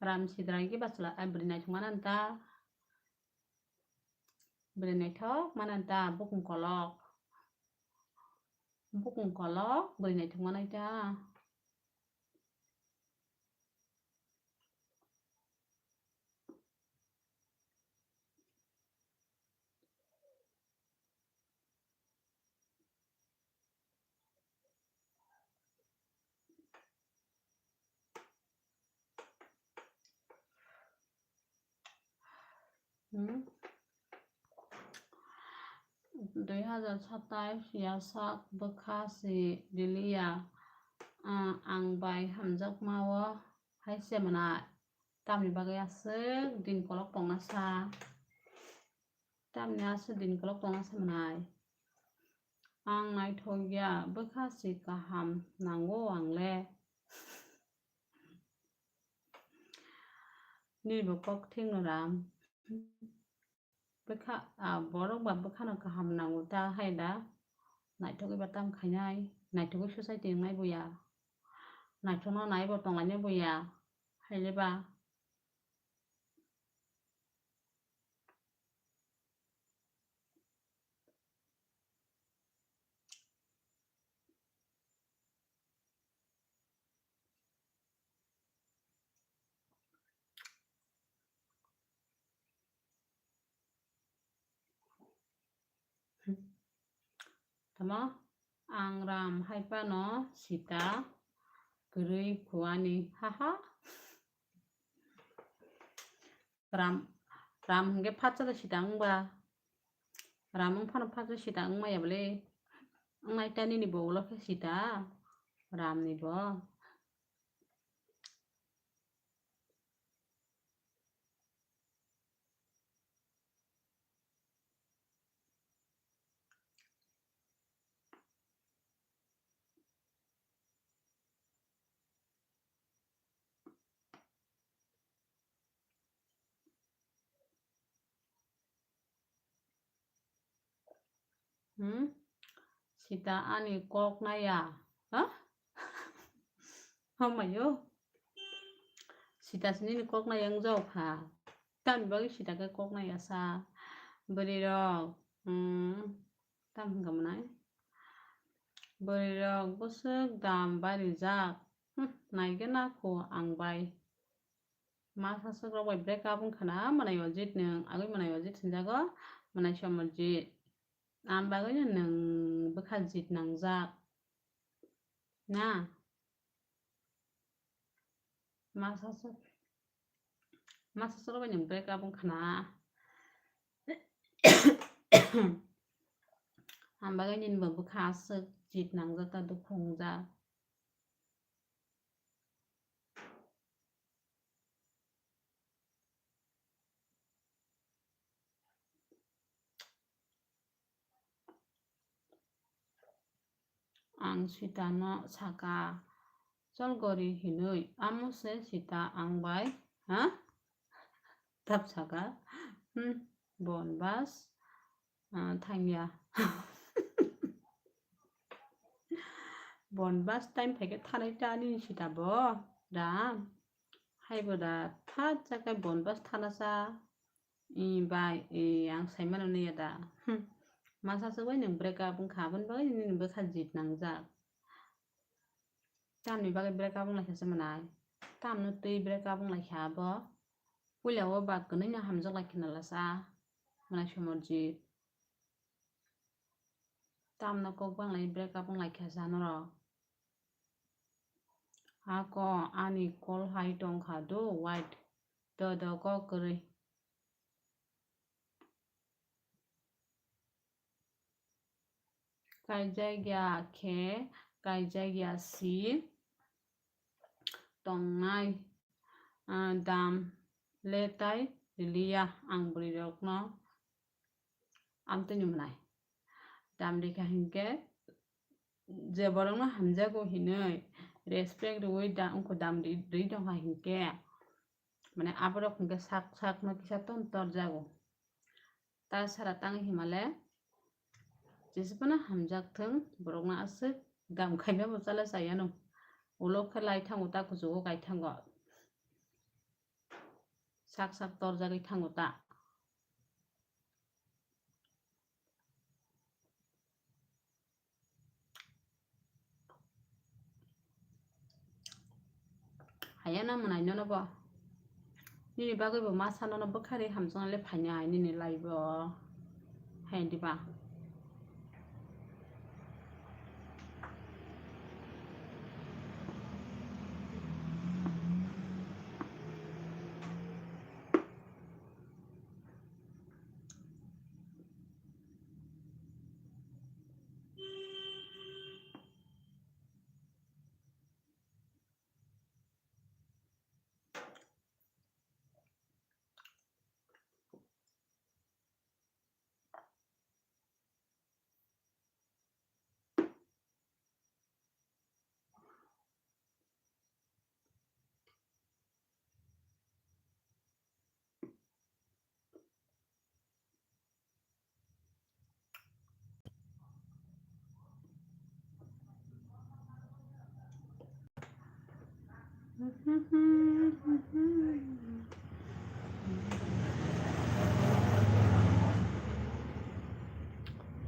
Ram sidra ki bachla ai bwrwi naithok mana nta. Bwrwi naithok mana nta bukung kolok. Bukung kolok bwrwi naithok mana ita. Hmm. Dui hazar satais yasak bwkha si riliya, ah, ang bai hamjakma o hai se mwnai. Tamni bagwi aswk din kolok tongna sa. Tamni aswk din kolok tongna sa mwnai. Ang naithok ya, bwkha si kaham nango ang le. Nini bo kok thik no ram. Bwkha, ah, borok ba bwkha no kaham nango ta hai da. Naithok eba tam khainai, naithok society wngnai bo ya. Naithok no nai bo tonglainai bo ya. Hai le ba. Tamo ang ram hai phano sita kwrwi khuani, haha. Ram, ram hwnkhe phatsa da sita wngba. Ram wng phano phatsa sita wngmaya bole. Wngnai ta nini bo ulo khe sita. Ram ni bo. Hmm? Sita ani kok naya. Ha? Hamayo. Sita sini ni kok naya wng jao kha. Tamni bagwi sita khe kok naya sa. Bwrwi rok. Hmm. Tam hwnkha mwnai. Bwrwi rok bwswk dam barijak. Hmm. Naigena kho ang bai. Ma saswk rok bai break up wngkha na, mwnai o jit nwng, agwi mwnai o jit hinjago, mwnai somor jit. Am bagwi no nwng bwkha jit nangjak. Na? Ma saswk, ma saswk rok bai nwng break up wngkha na. Am bagwi nini bo bwkha aswk jit nangjak ta, dukhu wngjak. Ang sitano saka, "Chol gori," hinwi. Amo se sita ang bai, ha? Tap saka, "Hmm, bon bas, ah, thangya." Bon bas time phaikhe thanai ta nini sita bo, da? Haibo da, phat chakai bon bas thana sa. I bai, i ang saimano niya da. Hmm. Masa se bai nwng break up wngkha, aboni bagwi nini bwkha jit nangjak. Tamni bagwi break up wnglaikha se mwnai? Tamno twi break up wnglaikha abo? Puila o ba kwnwi no hamjak lai khna lasa mwnai somor jit. Tamno kok bang lai break up wnglaikha sa norok. Ako ani call hai tongkha do, wait. dodo kok kwrwi. Kaijakya khe, kaijakya si tongnai, ah, dam le tai riliya ang bwrwirokno amtwini mwnai. Dam rikha hinkhe je borokno hamjago hinwi respect rwui da-, wngkha dam ri-, ri tongkha hinkhe, mane aborok hinkhe sak sakno kisa ton torjago. Ta sara tang himale jesebano hamjak thung, borokno aswk dam khaima bo chala chayano. Ulo khe lai thango ta kuchugo kai thango. Sak sak torjagwi thango ta. Hayana mwnai nono bo. Nini bagwi bo masa nono bwkhari hamjaknai le phainai nini live o. Hai diba?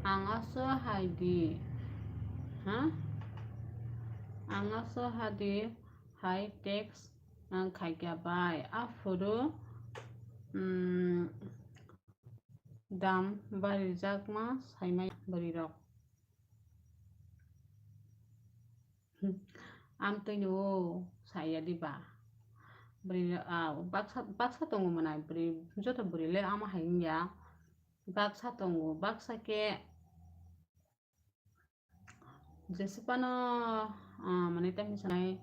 Ang aso hai di, ha? Ang aso hai di, hai text ang khaikya bai. Aphuru, mm, dam barijakma saimai bwrwirok. Amtwini o saya diba? Bwrwi, ah, baksa, baksa tongo mwnai bwrwi, joto bwrwi le ama hai wngya. Baksa tongo, baksa khe Jesupano, ah, mane tamni sanai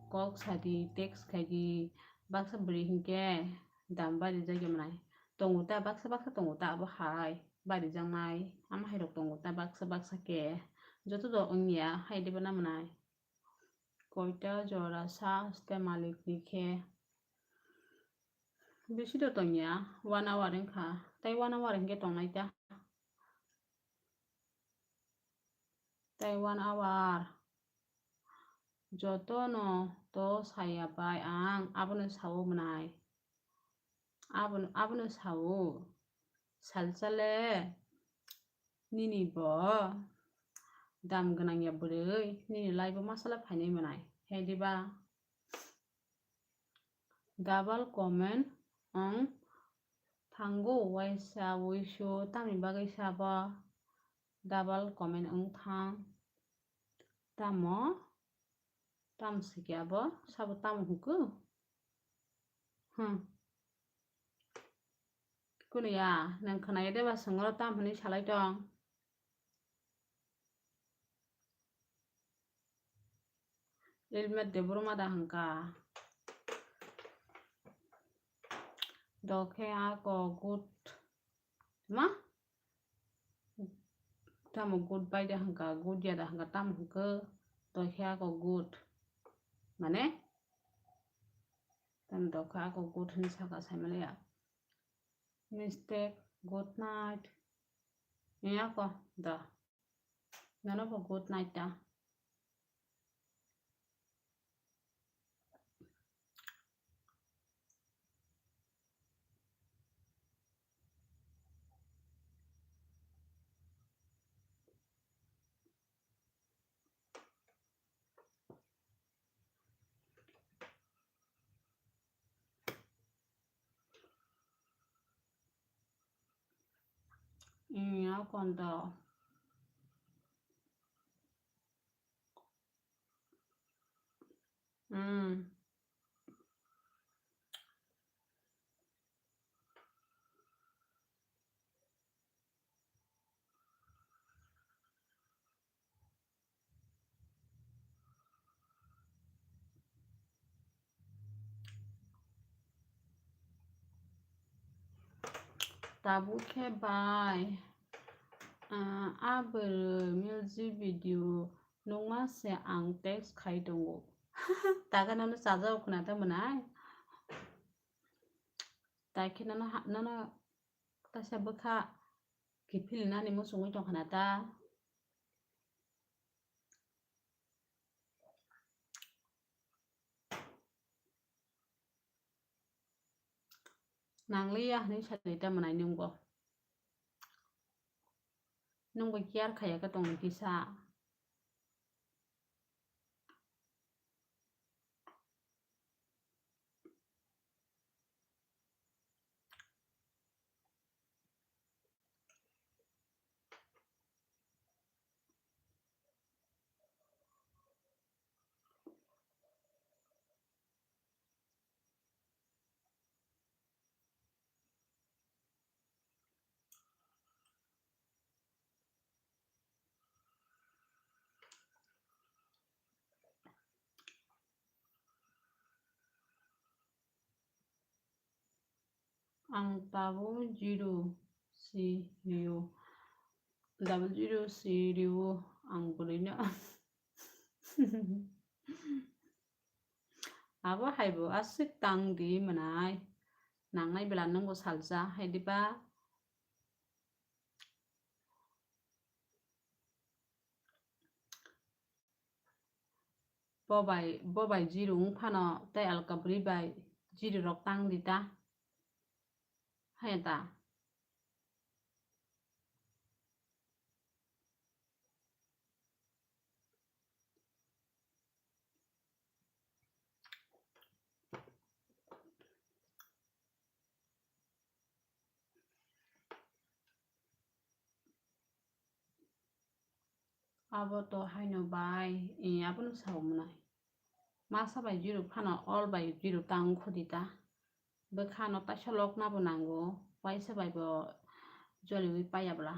kok sadi, text khaidi, baksa bwrwi hinkhe dam barijakya mwnai. Tongo ta, baksa baksa tongo ta, abo hai barijaknai, ama hairok tongo ta, baksa baksa khe. Joto do wngya, hai diba na mwnai. Koita jora sa haste malikni khe. Bisi do tongya, one hour wngkha, tei one hour hinkhe tongnai ta. Tei one hour. Jotono to saya bai ang abono sao mwnai. Abono, abono sao. Salsa le nini bo dam gwnang ya bwrwi, nini live o masala phainai mwnai. Hai diba? Double comment wng thango, waisa wuisu tamni bagwi sabo double comment wng thang. Tamo? Tamo sikya bo? Sabo tamo hwnkhe? Hmm. Kunu ya, nwng khwnaya de ba swngo tam hwnwi salai tong? Ilmet Debbarma da hwnkha. Dokhe ako good. Ma? Tamo good bai da hwnkha, good ya da hwnkha, tamo hwnkhe dokhe ako good. Mane? Tamo dokhe ako good hwnwi saka saimaliya. Mistake, good night. Iyako da. Nono bo good night ta. Iyako da. Hmm. Tabuk khe bai, ah, a bwrwi music video nukma se ang text khai tongo. Taga nono chajak khna ta mwnai? Tai khe nono ha-, nono kaisa bwkha kiphilnani muchungwi tongkha na ta? Nangliya hwnwi sadi ta mwnai nwngbo. Nwngbo care khaiya khe tongni kisa. Ang tabuk zero si rio, double zero si rio, ang bwrwino. Abo hai bo aswk tang di mwnai, nangnai bela nwngbo salsa hai diba? Bo bai, bo bai zero wng phano tei alka bwrwi bai zero rok tang di ta. Haya ta? Abo to haino bai, eh, abono sao mwnai. Masa bai zero phano all bai zero tang khudi ta. Bwkhano taisa lokna bo nango, waisa bai bo joliwi paiya bwla.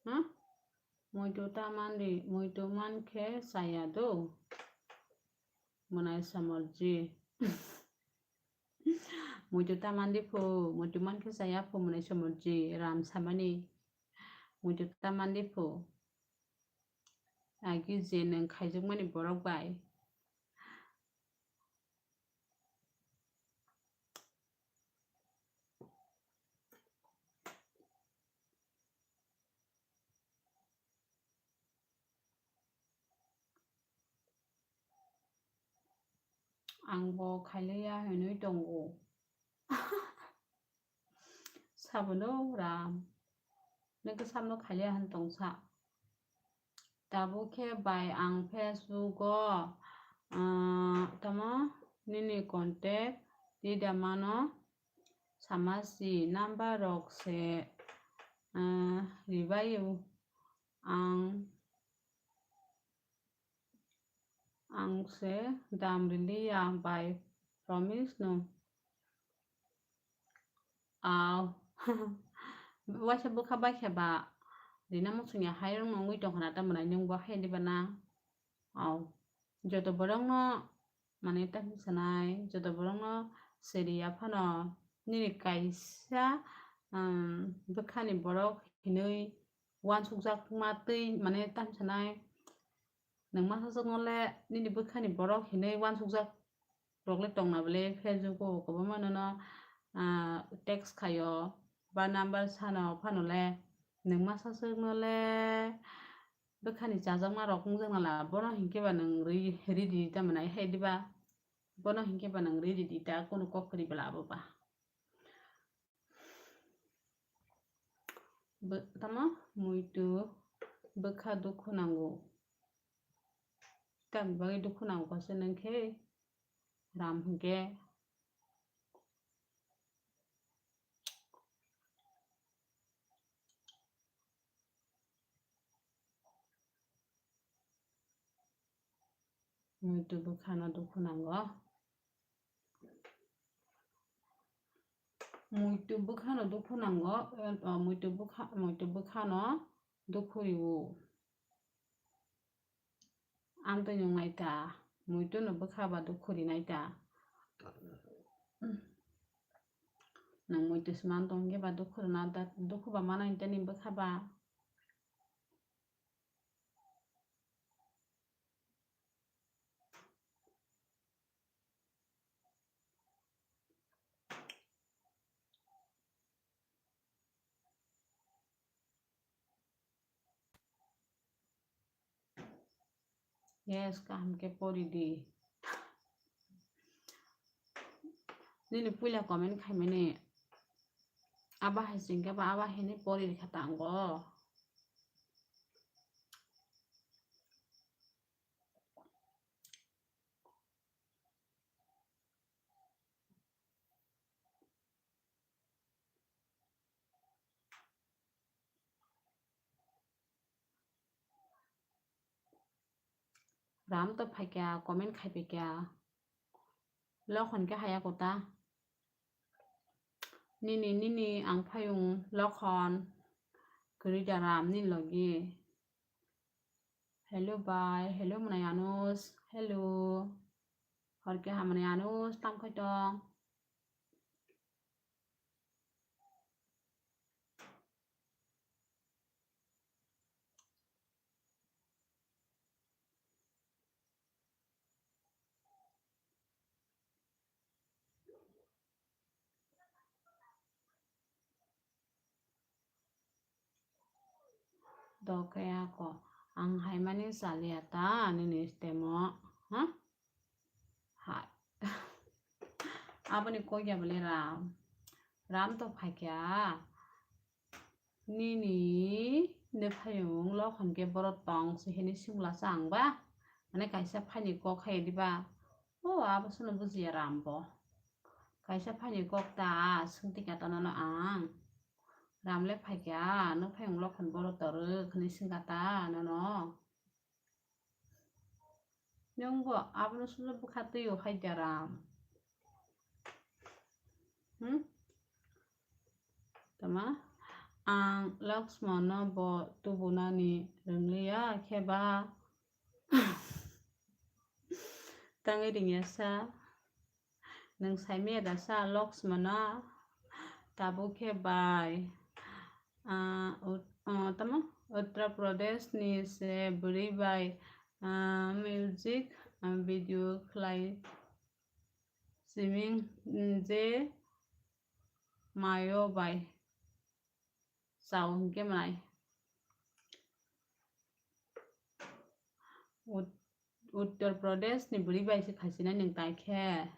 Huh? Muitu ta man di, muitu man khe chaya do. Mwnai somorji. Muitu ta man di phu, muitu man khe chaya phu mwnai somorji, ram samani. Muitu ta man di phu. Agi je nwng khaijak mani borok bai. Ang bo khailiya hinwi tongo. Sabono ram. Nokhe samno khailiya hwn tongsa. Tabuk khe bai ang Facebook o, ah, tamo nini contact rida mano sama si number rok se, ah, ribai o ang. Ang se dam riliya bai promise no. Aw. Waisa bwkha bai khe ba rina muchungya hai rwng nungwi tongkha na ta mwnai nwng bo hai diba na? Aw. Joto borok no mane ta hinwi sanai, joto borok no siri ya phano nini kaisa, um, bwkhani borok hinwi uansukjak ma twi mane ta hinwi sanai. Nwng masa swkno le nini bwkhani borok hinwi uansukjak rok le tongna bwle Facebook o kwbangma nono, ah, text khaio ba number sano phano le nwng masa swkno le Bwkhani chajakma rok wngjakna la, bono hinkhe ba nwng ri-, ridi ta mwnai hai diba? Bono hinkhe ba nwng ridi di ta, kunu kok kwrwi bwla abo ba. Bo-, tamo muitu bwkha dukhu nango. Tamni bagwi dukhu nango kaisa nwng khe ram hinkhe. Muitu bwkhano dukhu nango. Muitu bwkhano dukhu nango, eh, muitu bwkha, muitu bwkhano dukhu riwo. Amtwi nung nai ta, muitu no bwkha ba dukhu rinai ta. Nwng muitu se man tong khe ba dukhu rwna da, dukhu ba mana hwn tei ni bwkha ba. Yes, kaham khe pori di. Nini puila comment khaimani aba hai singkhe ba aba hai ni pori rikha tango. Ram to phaikya, comment khaipaikya. Lokhon khe haya kota. Nini, nini ang phayung Lokhon. Kwrwi da Ram nini logi. Hello bai, hello mwnai Anush, hello. Hor khe hamani Anush, tam khai tong. Dokhe ako ang haimani chaliya ta nini stemo, ha? Hai. Aboni kok ya bole Ram. Ram to phaikya. Nini nini phayung Lokhon khe borok tong se hini singla sa ang ba. Mane kaisa phaini kok hai diba. O abo sono bujiya Ram bo. Kaisa phaini kok ta swngti kha ta nono ang. Ram le phaikya, nwng phayung Lokhon borok torok hwnwi swngkha ta nono. Nwng bo abono sulo bwkha twi o hai da Ram. Hmm? Tama ang Laxmano bo tubunani rwngliya khe ba tangwi ringya sa. Nwng saimaya da sa Laxmano? Tabuk khe bai, ah, ut-, ah, tamo Uttar Pradesh ni se bwrwi bai, ah, music, ah, video khlai siming, mm, je mayo bai. Chao hinkhe mwnai. Ut-, Uttar Pradesh ni bwrwi bai se khaisinai nwng tai khe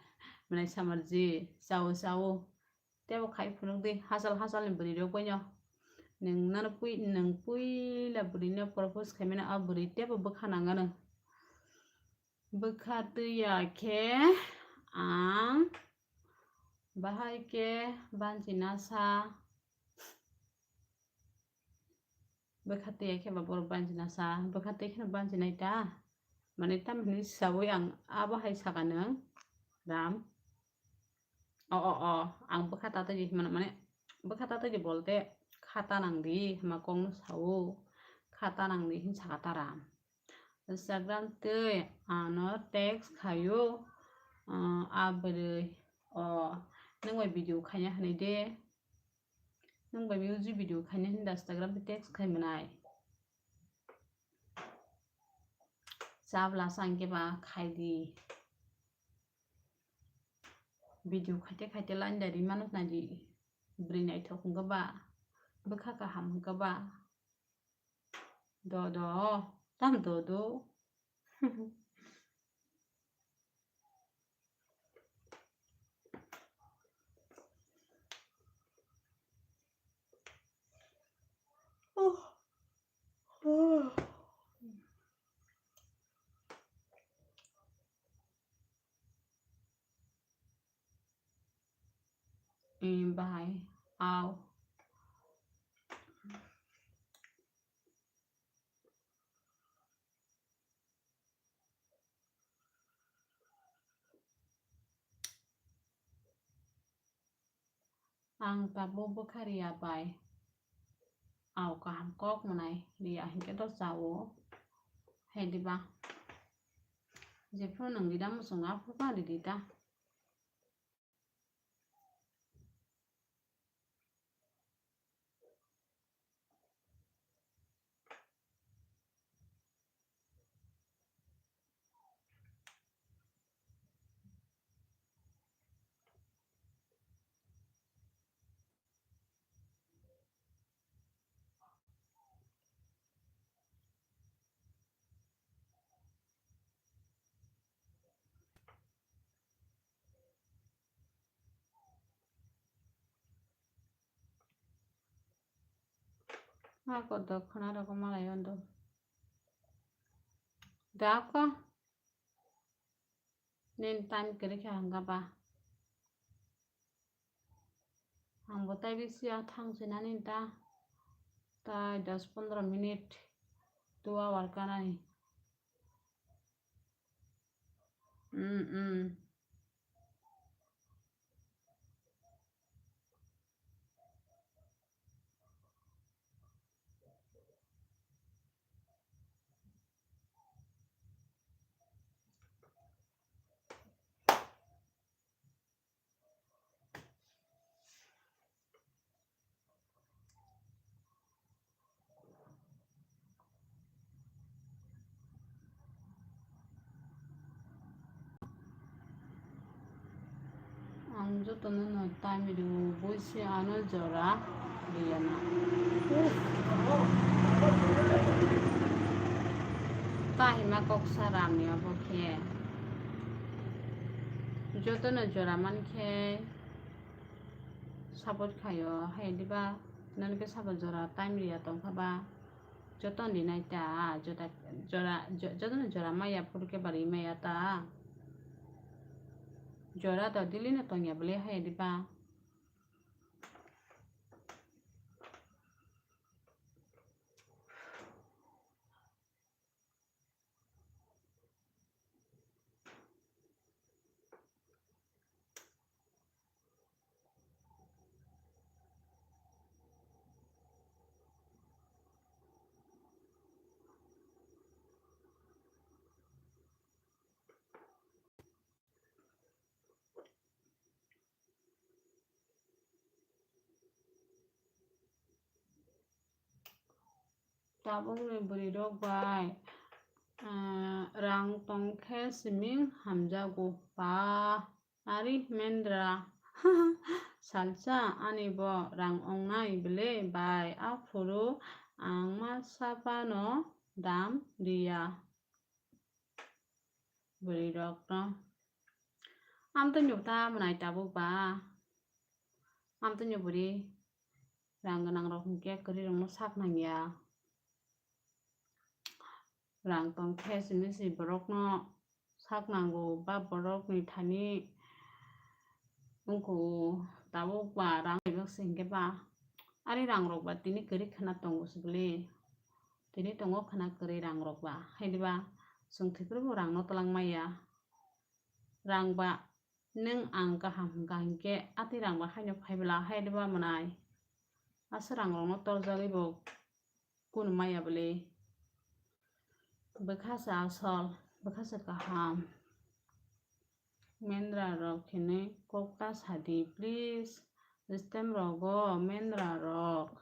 mwnai samarji chao chao. Tebo khai phunuk di hachal hachal ni bwrwi rok bai no. Nwng nano pui, nwng puila bwrwi no propose khaimani a bwrwi tebo bwkha nangano. Bwkha twiya khe ang bahai khe banchina sa. Bwkha twiya khe ba borok banchina sa, bwkha twi kheno banchinai ta. Mane tamni sawi ang abo hai saka nwng Ram. O, o, o, ang bwkha ta twi di himano, mane bwkha ta twi di bolte khata nang di hima kok no sao, khata nang di hin saka ta Ram. Instagram twi ano text khaio, ah, a bwrwi, o, nwng bai video khaina hinwi de. Nwng bai music video khaina hinwi Instagram twi text khai mwnai. Chabla sa hinkhe ba khai di. Video khaite khaite line da rimano nai di. Bwrwi naithok hwnkhe ba, bwkha kaham hwnkhe ba. Do, do. Tam dodo. Oh. Oh. Em, bahai. Au. Ang tabuk bwkha riya bai. Au kaham kok mwnai riya hinkhe do chao. Hai diba? Jephru nwng rida muchungo aphuru kha ridi ta. Ako dokhna rok malai ondo. Dako. Nini time kwrwi kha hwnkha ba? Ang bo tai bisi ya thang sinani ta. Tai dos pondro minute, two hour kanani. Mm, mm. Ang jotono no time rw bui se ano jora riyana. Tahima kok sa rani obo khe. Jotono jora man khe support khaio, hai diba? Nani khe sabo jora time riya tongkha ba? Joto ni nai ta, jota, jora, jo-, joto ni jora maya phuru khe bari maya ta. Jora to daily no tongya bole hai diba? Tabukni bwrwirok bai, ah, rang tong khe siming hamjago ba. Ari Mendra, salsa ani bo rang ongnai bwle bai, aphuru ang ma saphano dam riya. Bwrwirokno. Amtwino ta mwnai tabuk ba. Amtwino bwrwi rang gwnangrok hinkhe kwrwirokno sak nangya. Rang tong khe simi si borokno sak nango ba borokni thani wngkho tabuk ba rang bai baksa hinkhe ba. Ari rangrok ba tini kwrwi khwna tongo se bwle. Tini tongo khwna kwrwi rangrok ba. Hai diba? Chwng thwiphuru bo rangno twlang maya. Rang ba nwng ang kaham hwnkha hinkhe atwi rang ba haino phai bwla hai diba mwnai? Aswk rangrokno torjagwi bo kunu maya bwle. Bwkha se asol, bwkha se kaham. Mendra rok hinwi kok ta sadi, please. System rogo Mendra rok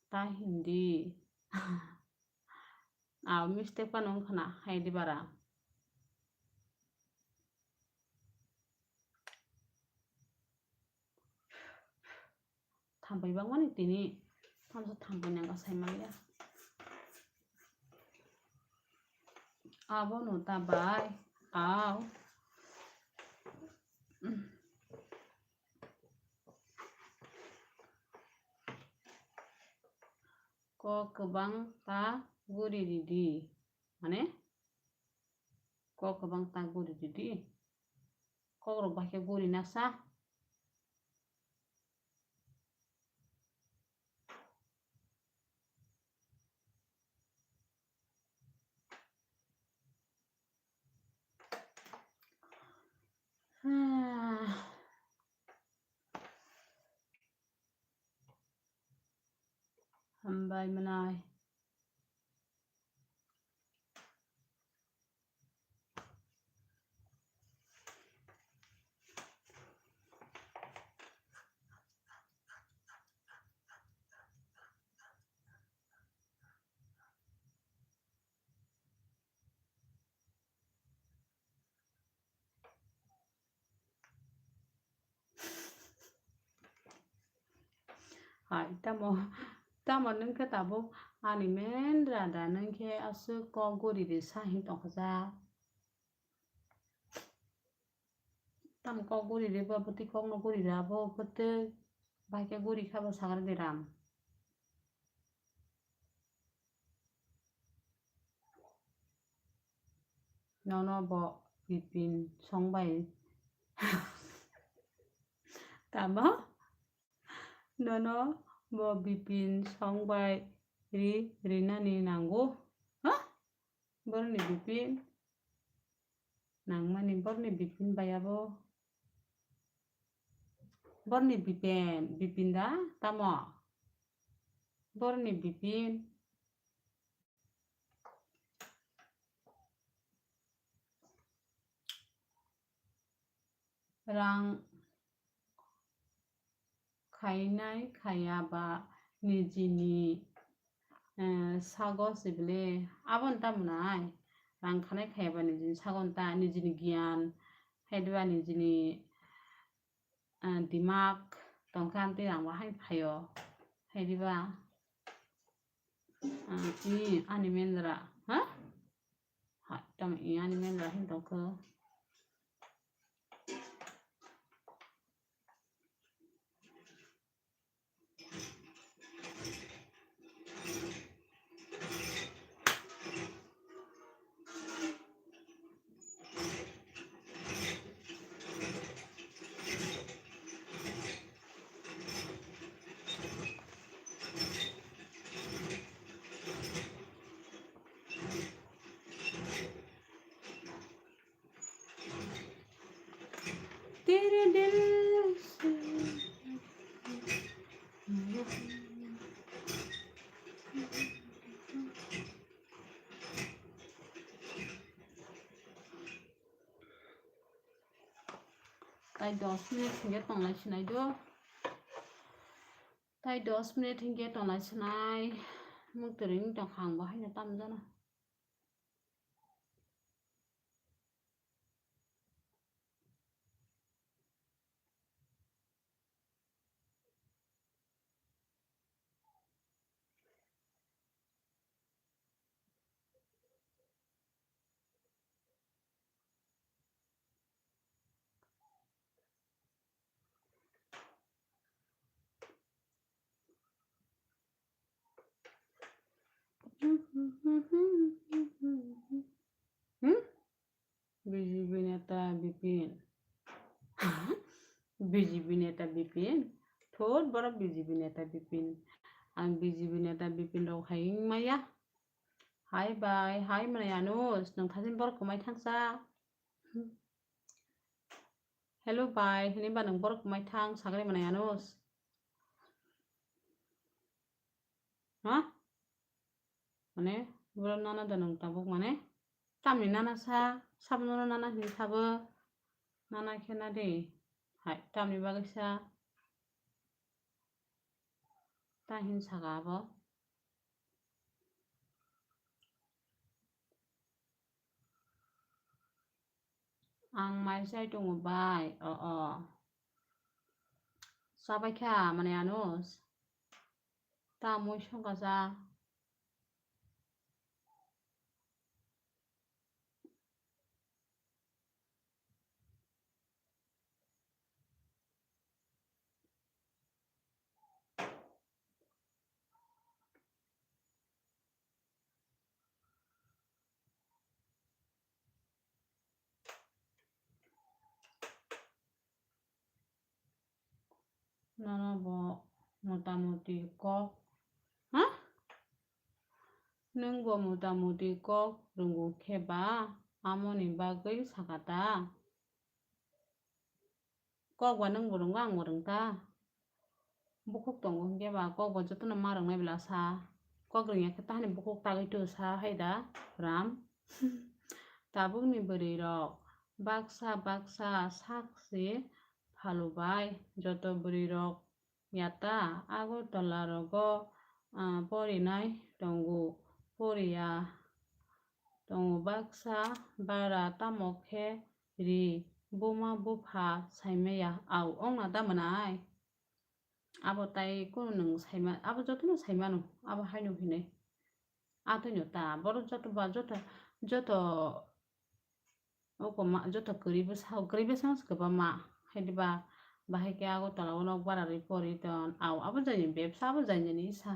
ta hindi. Ah, mistake phano wngkha na, hai di bara. Thampai bangmani tini, thamsa thampai nangkha sai manya. Abono ta bai. Au. Kok kwbang ta guri ridi. Mane? Kok kwbang ta guri ridi. Kok rok bahai khe guri nasa. Hambai mwnai. Hai, tamo, tamo nwng khe tabuk ani men rada nwng khe aswk kok guri ri sa hin tongkha jak. Tamo kok guri ri ba bwtwi kokno guri ri abo bwtwi bai khe guri kha bo sagra diram. Nono bo Bipin song bai. Tamo? Nono bo Bipin song bai ri rinani nango. Ha? Boroni Bipin? Nangmani boroni Bipin bai abo. Boroni Bipin, Bipin da tamo? Boroni Bipin. Rang khainai khaiya ba nijini, eh, sago sibile aboni tamo nai. Rang khanai khaiya ba nijini sago ta nijini giyan, hai diba nijini, ah, dimak tongkha, amtwi rang bo hai phaio. Hai diba? Ah, i ani mendra, ha? Ha, tamo i ani mendra hin tongkho. तेरे दिल से Tai dos minute hingke tonglai sinai do. Tai dos minute hingke tonglai sinai. Muk twrwini tongkha ang bo haino tamjana. Hmm? B J P neta Bipin. B J P neta Bipin. Thot borok B J P neta Bipin. Ang B J P neta Bipin rok hai wngmaya. Hai bai, hai mwnai Anush, nwng thajin borok kwmai thangsa. Hello bai, hini ba nwng borok kwmai thang sagri mwnai Anush. Ha? Mane, borok nana da nwng tabuk mane? Tamni nana sa, sabono nana hini sabo. Nana khe na de. Hai, tamni bagwi sa. Ta hin saka abo. Ang mai chai tongo bai. O, o. Chabai kha mane Anush. Ta mui songkha cha. Nono bo mota moti kok, ha? Nwng bo mota moti kok rwngkhe ba, amoni bagwi sakha ta? Kok ba nwng bo rwngo, ang bo rwng ta? Bukhuk tongo hwnkhe ba kok bo jotono ma rwngnai bela sa. Kok rwngya khe tahani bukhuk tagwi tu sa hai da, Ram? Tabukni bwrwirok baksa baksa sak se phalu bai, joto bwrwirok yata Agartala rogo, ah, porinai tongo, poriya tongo baksa bara, tamo khe ri buma bupha saimaya. Au, ongna da mwnai? Abo tai kunu nwng saima, abo jotono saimano, abo haino hinwi. Atwino ta, borok joto ba joto, joto oko ma, joto kwrwi bwsa, kwrwi bwsa kwbangma. Hai diba, bahai khe Agartala o nok bara rwi pori ton. Au, abo jani bebsa, abo jani jani sa.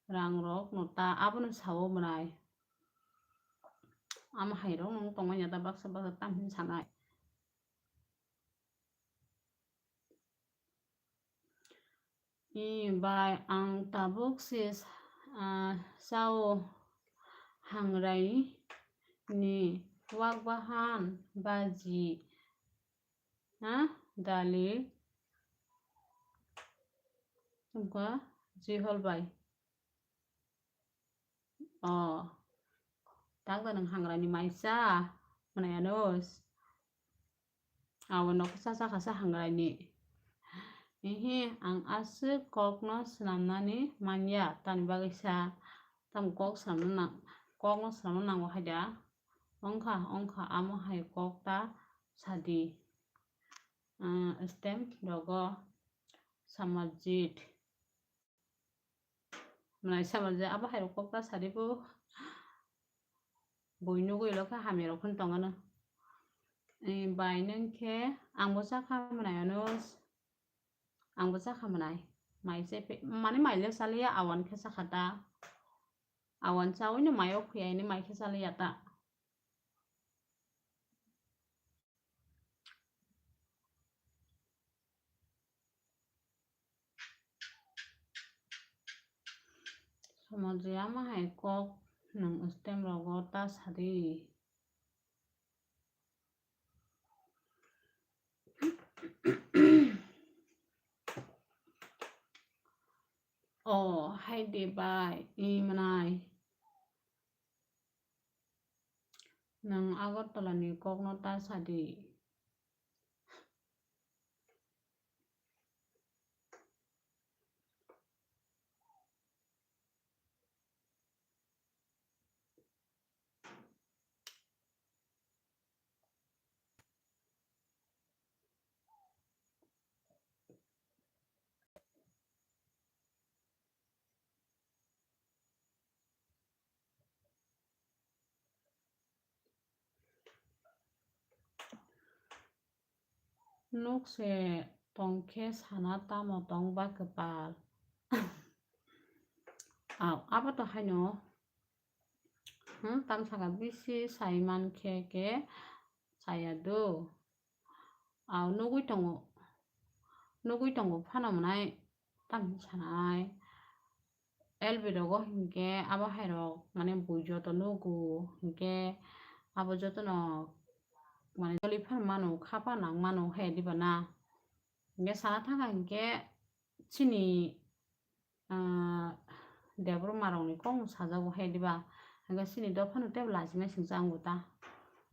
Rang rok no ta, abono sao mwnai. Ama hai rok no tongmani ta baksa baksa tam hin sanai. I bai ang tabuk se, ah, sao hangrai ni wak bahan baji, ha, dali wngkha jihol bai. O, tak da nwng hangrani maisa, mwnai Anush. Abo nokha cha cha kha sa hangrani. Ihi, ang aswk kokno swnamnani manya, tamni bagwi sa, tamo kok swnamna nang, kokno swnamna nango hai da. Wngkha, wngkha, amo hai kok ta sadi. Ah, stem rogo Samarjit. Mwnai sama je abo hai rok kok ta sadi bo. Bui nugwi lo khe hamya rok phano tongano. Eh, bai nung khe ang bo chakha mwnai ano, ang bo chakha mwnai. Mai se phe-, mane mai le saliya awan khe chakha ta. Awan chawi no mai o khuyai ni mai khe saliya ta. Somoji ama hai kok nwng stem rogo ta sadi. O, hai de bai, i mwnai. Nwng Agartala ni kokno ta sadi. Nuk se tong khe sana tamo tong ba kwpal. Au, abo to haino. Hmm, tam saka bisi sai man khe khe saya do. Au, nugui tongo. Nugui tongo phano mwnai tam sanai. L B rogo hinkhe abo hai rok mane bui joto nugo hinkhe abo jotono mane joli phan mano, khapa nang mano hai diba na. Hinkhe sana thangkha hinkhe chini, ah, Debbarma rokni kok sajago hai diba. Hinkhe chini dophano tei bo lachimai singcha wngbo ta.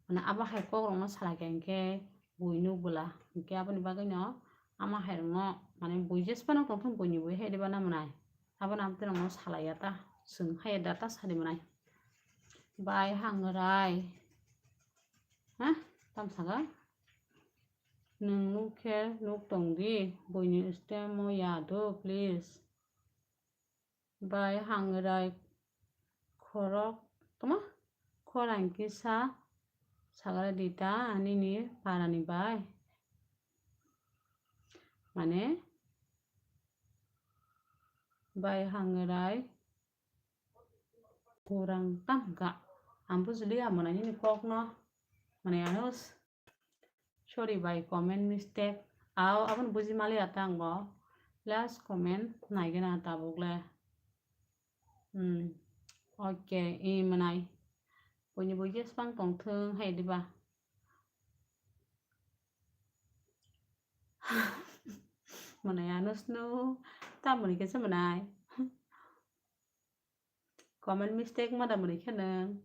Mane abo hai kok rokno salaikha hinkhe bui nuk bwla. Hinkhe aboni bagwino ama hai rokno mane bui jesphano tongthok buini bui hai diba na mwnai. Abono amtwi rokno salaiya ta, chwng hai da ta sadi mwnai. Bai hangrai. Ha? Tam saka? Nwng nuk khe nuk tong di, buini stem o ya do, please. Bai hangrai khorok, toma? Khorang kisa sagra di ta, nini parani bai. Mane, bai hangrai khorang tam ga. Ang bujiliya mwnai nini kokno. Mane ano s-, sorry bai, comment mistake. Ao, abono buji maliya ta ang bo. Last comment naigena tabuk le. Hmm. Okay, i mwnai. Buini buji swpang tongthwng hai diba. Mwnai ano snu. Tamoni khe se mwnai. Comment mistake ma da mwnai khe nwng.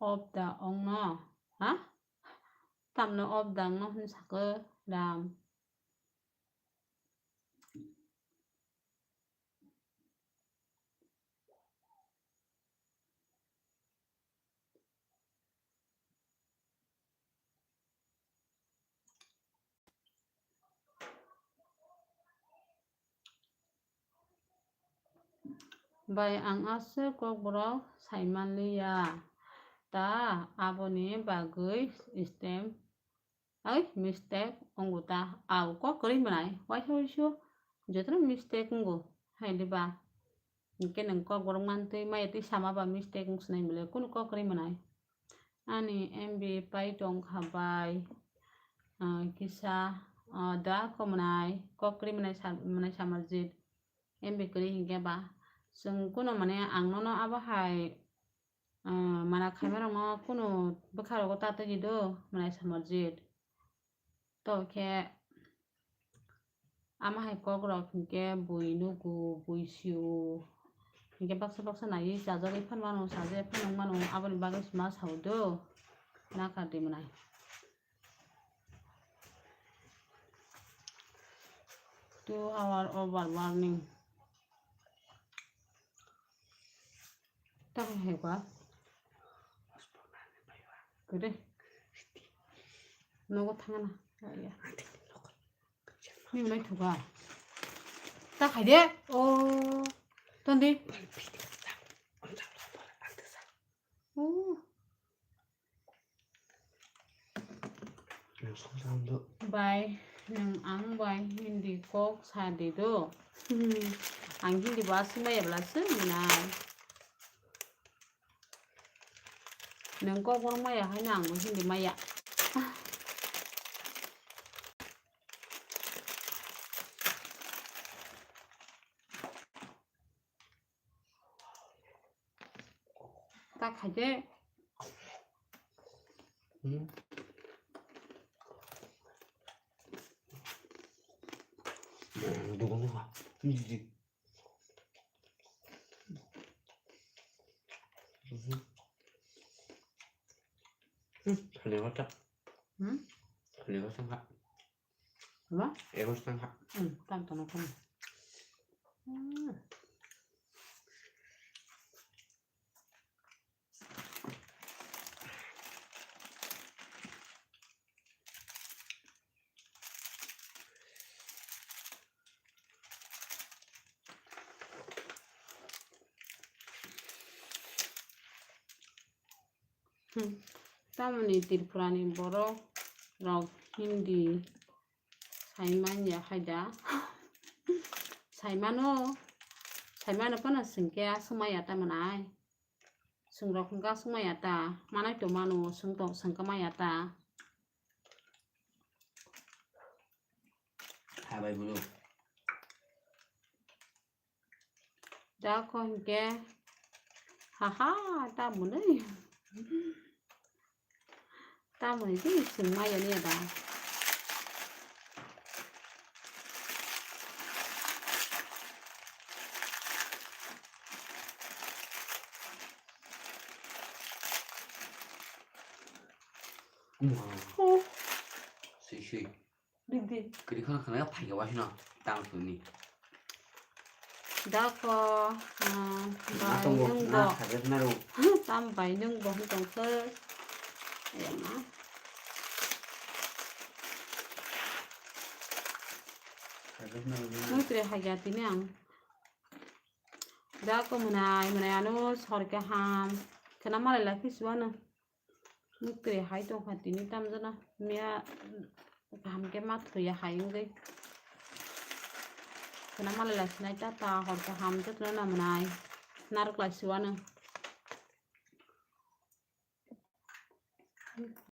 Of da ongno, ha? Tamno of da ongno hwn sakhe ram. Bai, ang aswk kokborok saimanliya ta, aboni bagwi stem ai mistake wngo ta. Au kok kwrwi mwnai, waisa waisa jotono mistake wngo hai diba. Hinkhe nwng kokborok mantwi maya twi sama ba mistake wng swnai bwle, kunu kok kwrwi mwnai. Ani M B pai tong kha bai, ah, kisa, ah, da ko mwnai, kok kwrwi mwnai sa-, mwnai Samarjit. M B kwrwi hinkhe ba. Chwng kunu mane ang nono abo hai, ah, mana khaimarokno kunu bwkharogo ta twi di do mwnai Samarjit. Tobokhe ama hai kokrok hinkhe bui nugo, bui sio. Hinkhe baksa baksa naiwi chajagwi phan mano, chajagwi phan wng mano, aboni bagwi se ma sao do. Nakar di mwnai. Two hour over warning. Tamo hai ba? Kede. Nogo thangana. Ni nai thuga. Ta khai de. O. Ton di. O. Bai, nwng ang bai Hindi kok sa di do. Hmm, ang Hindi ba swngmaya bwla swngmwnai. Nwng kok borok maya haino ang bo Hindi maya. Ta khaide. Hmm. Dugun ha. Hindi. Hmm. Khale wata. Hmm? Khale wata ha. Ba? Ego sang ha. Hmm, tang tang tang. Hmm. Hmm. Tamoni Tripura ni borok rok Hindi sai man ya hai da? Sai mano, sai mano phano swngkhe aswk maya ta mwnai. Chwng rok hwnkhe aswk maya ta, manai tong mano, chwng tong, chwng khe maya ta. Hai bai bulu. Da ko hwnkhe, haha, ta mwnwi. Ta mwnwi tei chwng maya ni da. Wow. Oh. Sui sui. Dik di. Kwrwi khana khana phai ga wasino tang suni. Dako, ah, bai nwng bo. Tam bai nwng bo hwn tong khe. Ayama. Nwng tre hai ya tini ang. Dako mwnai, mwnai ano sor kaham. Khana malai la khe suano. Twi hai tongkha tini tamjana miya kaham khe ma thwiya hai wngwi. Khwna malai lai sinai tata hor kaham jotono namanai narwk lai siwano.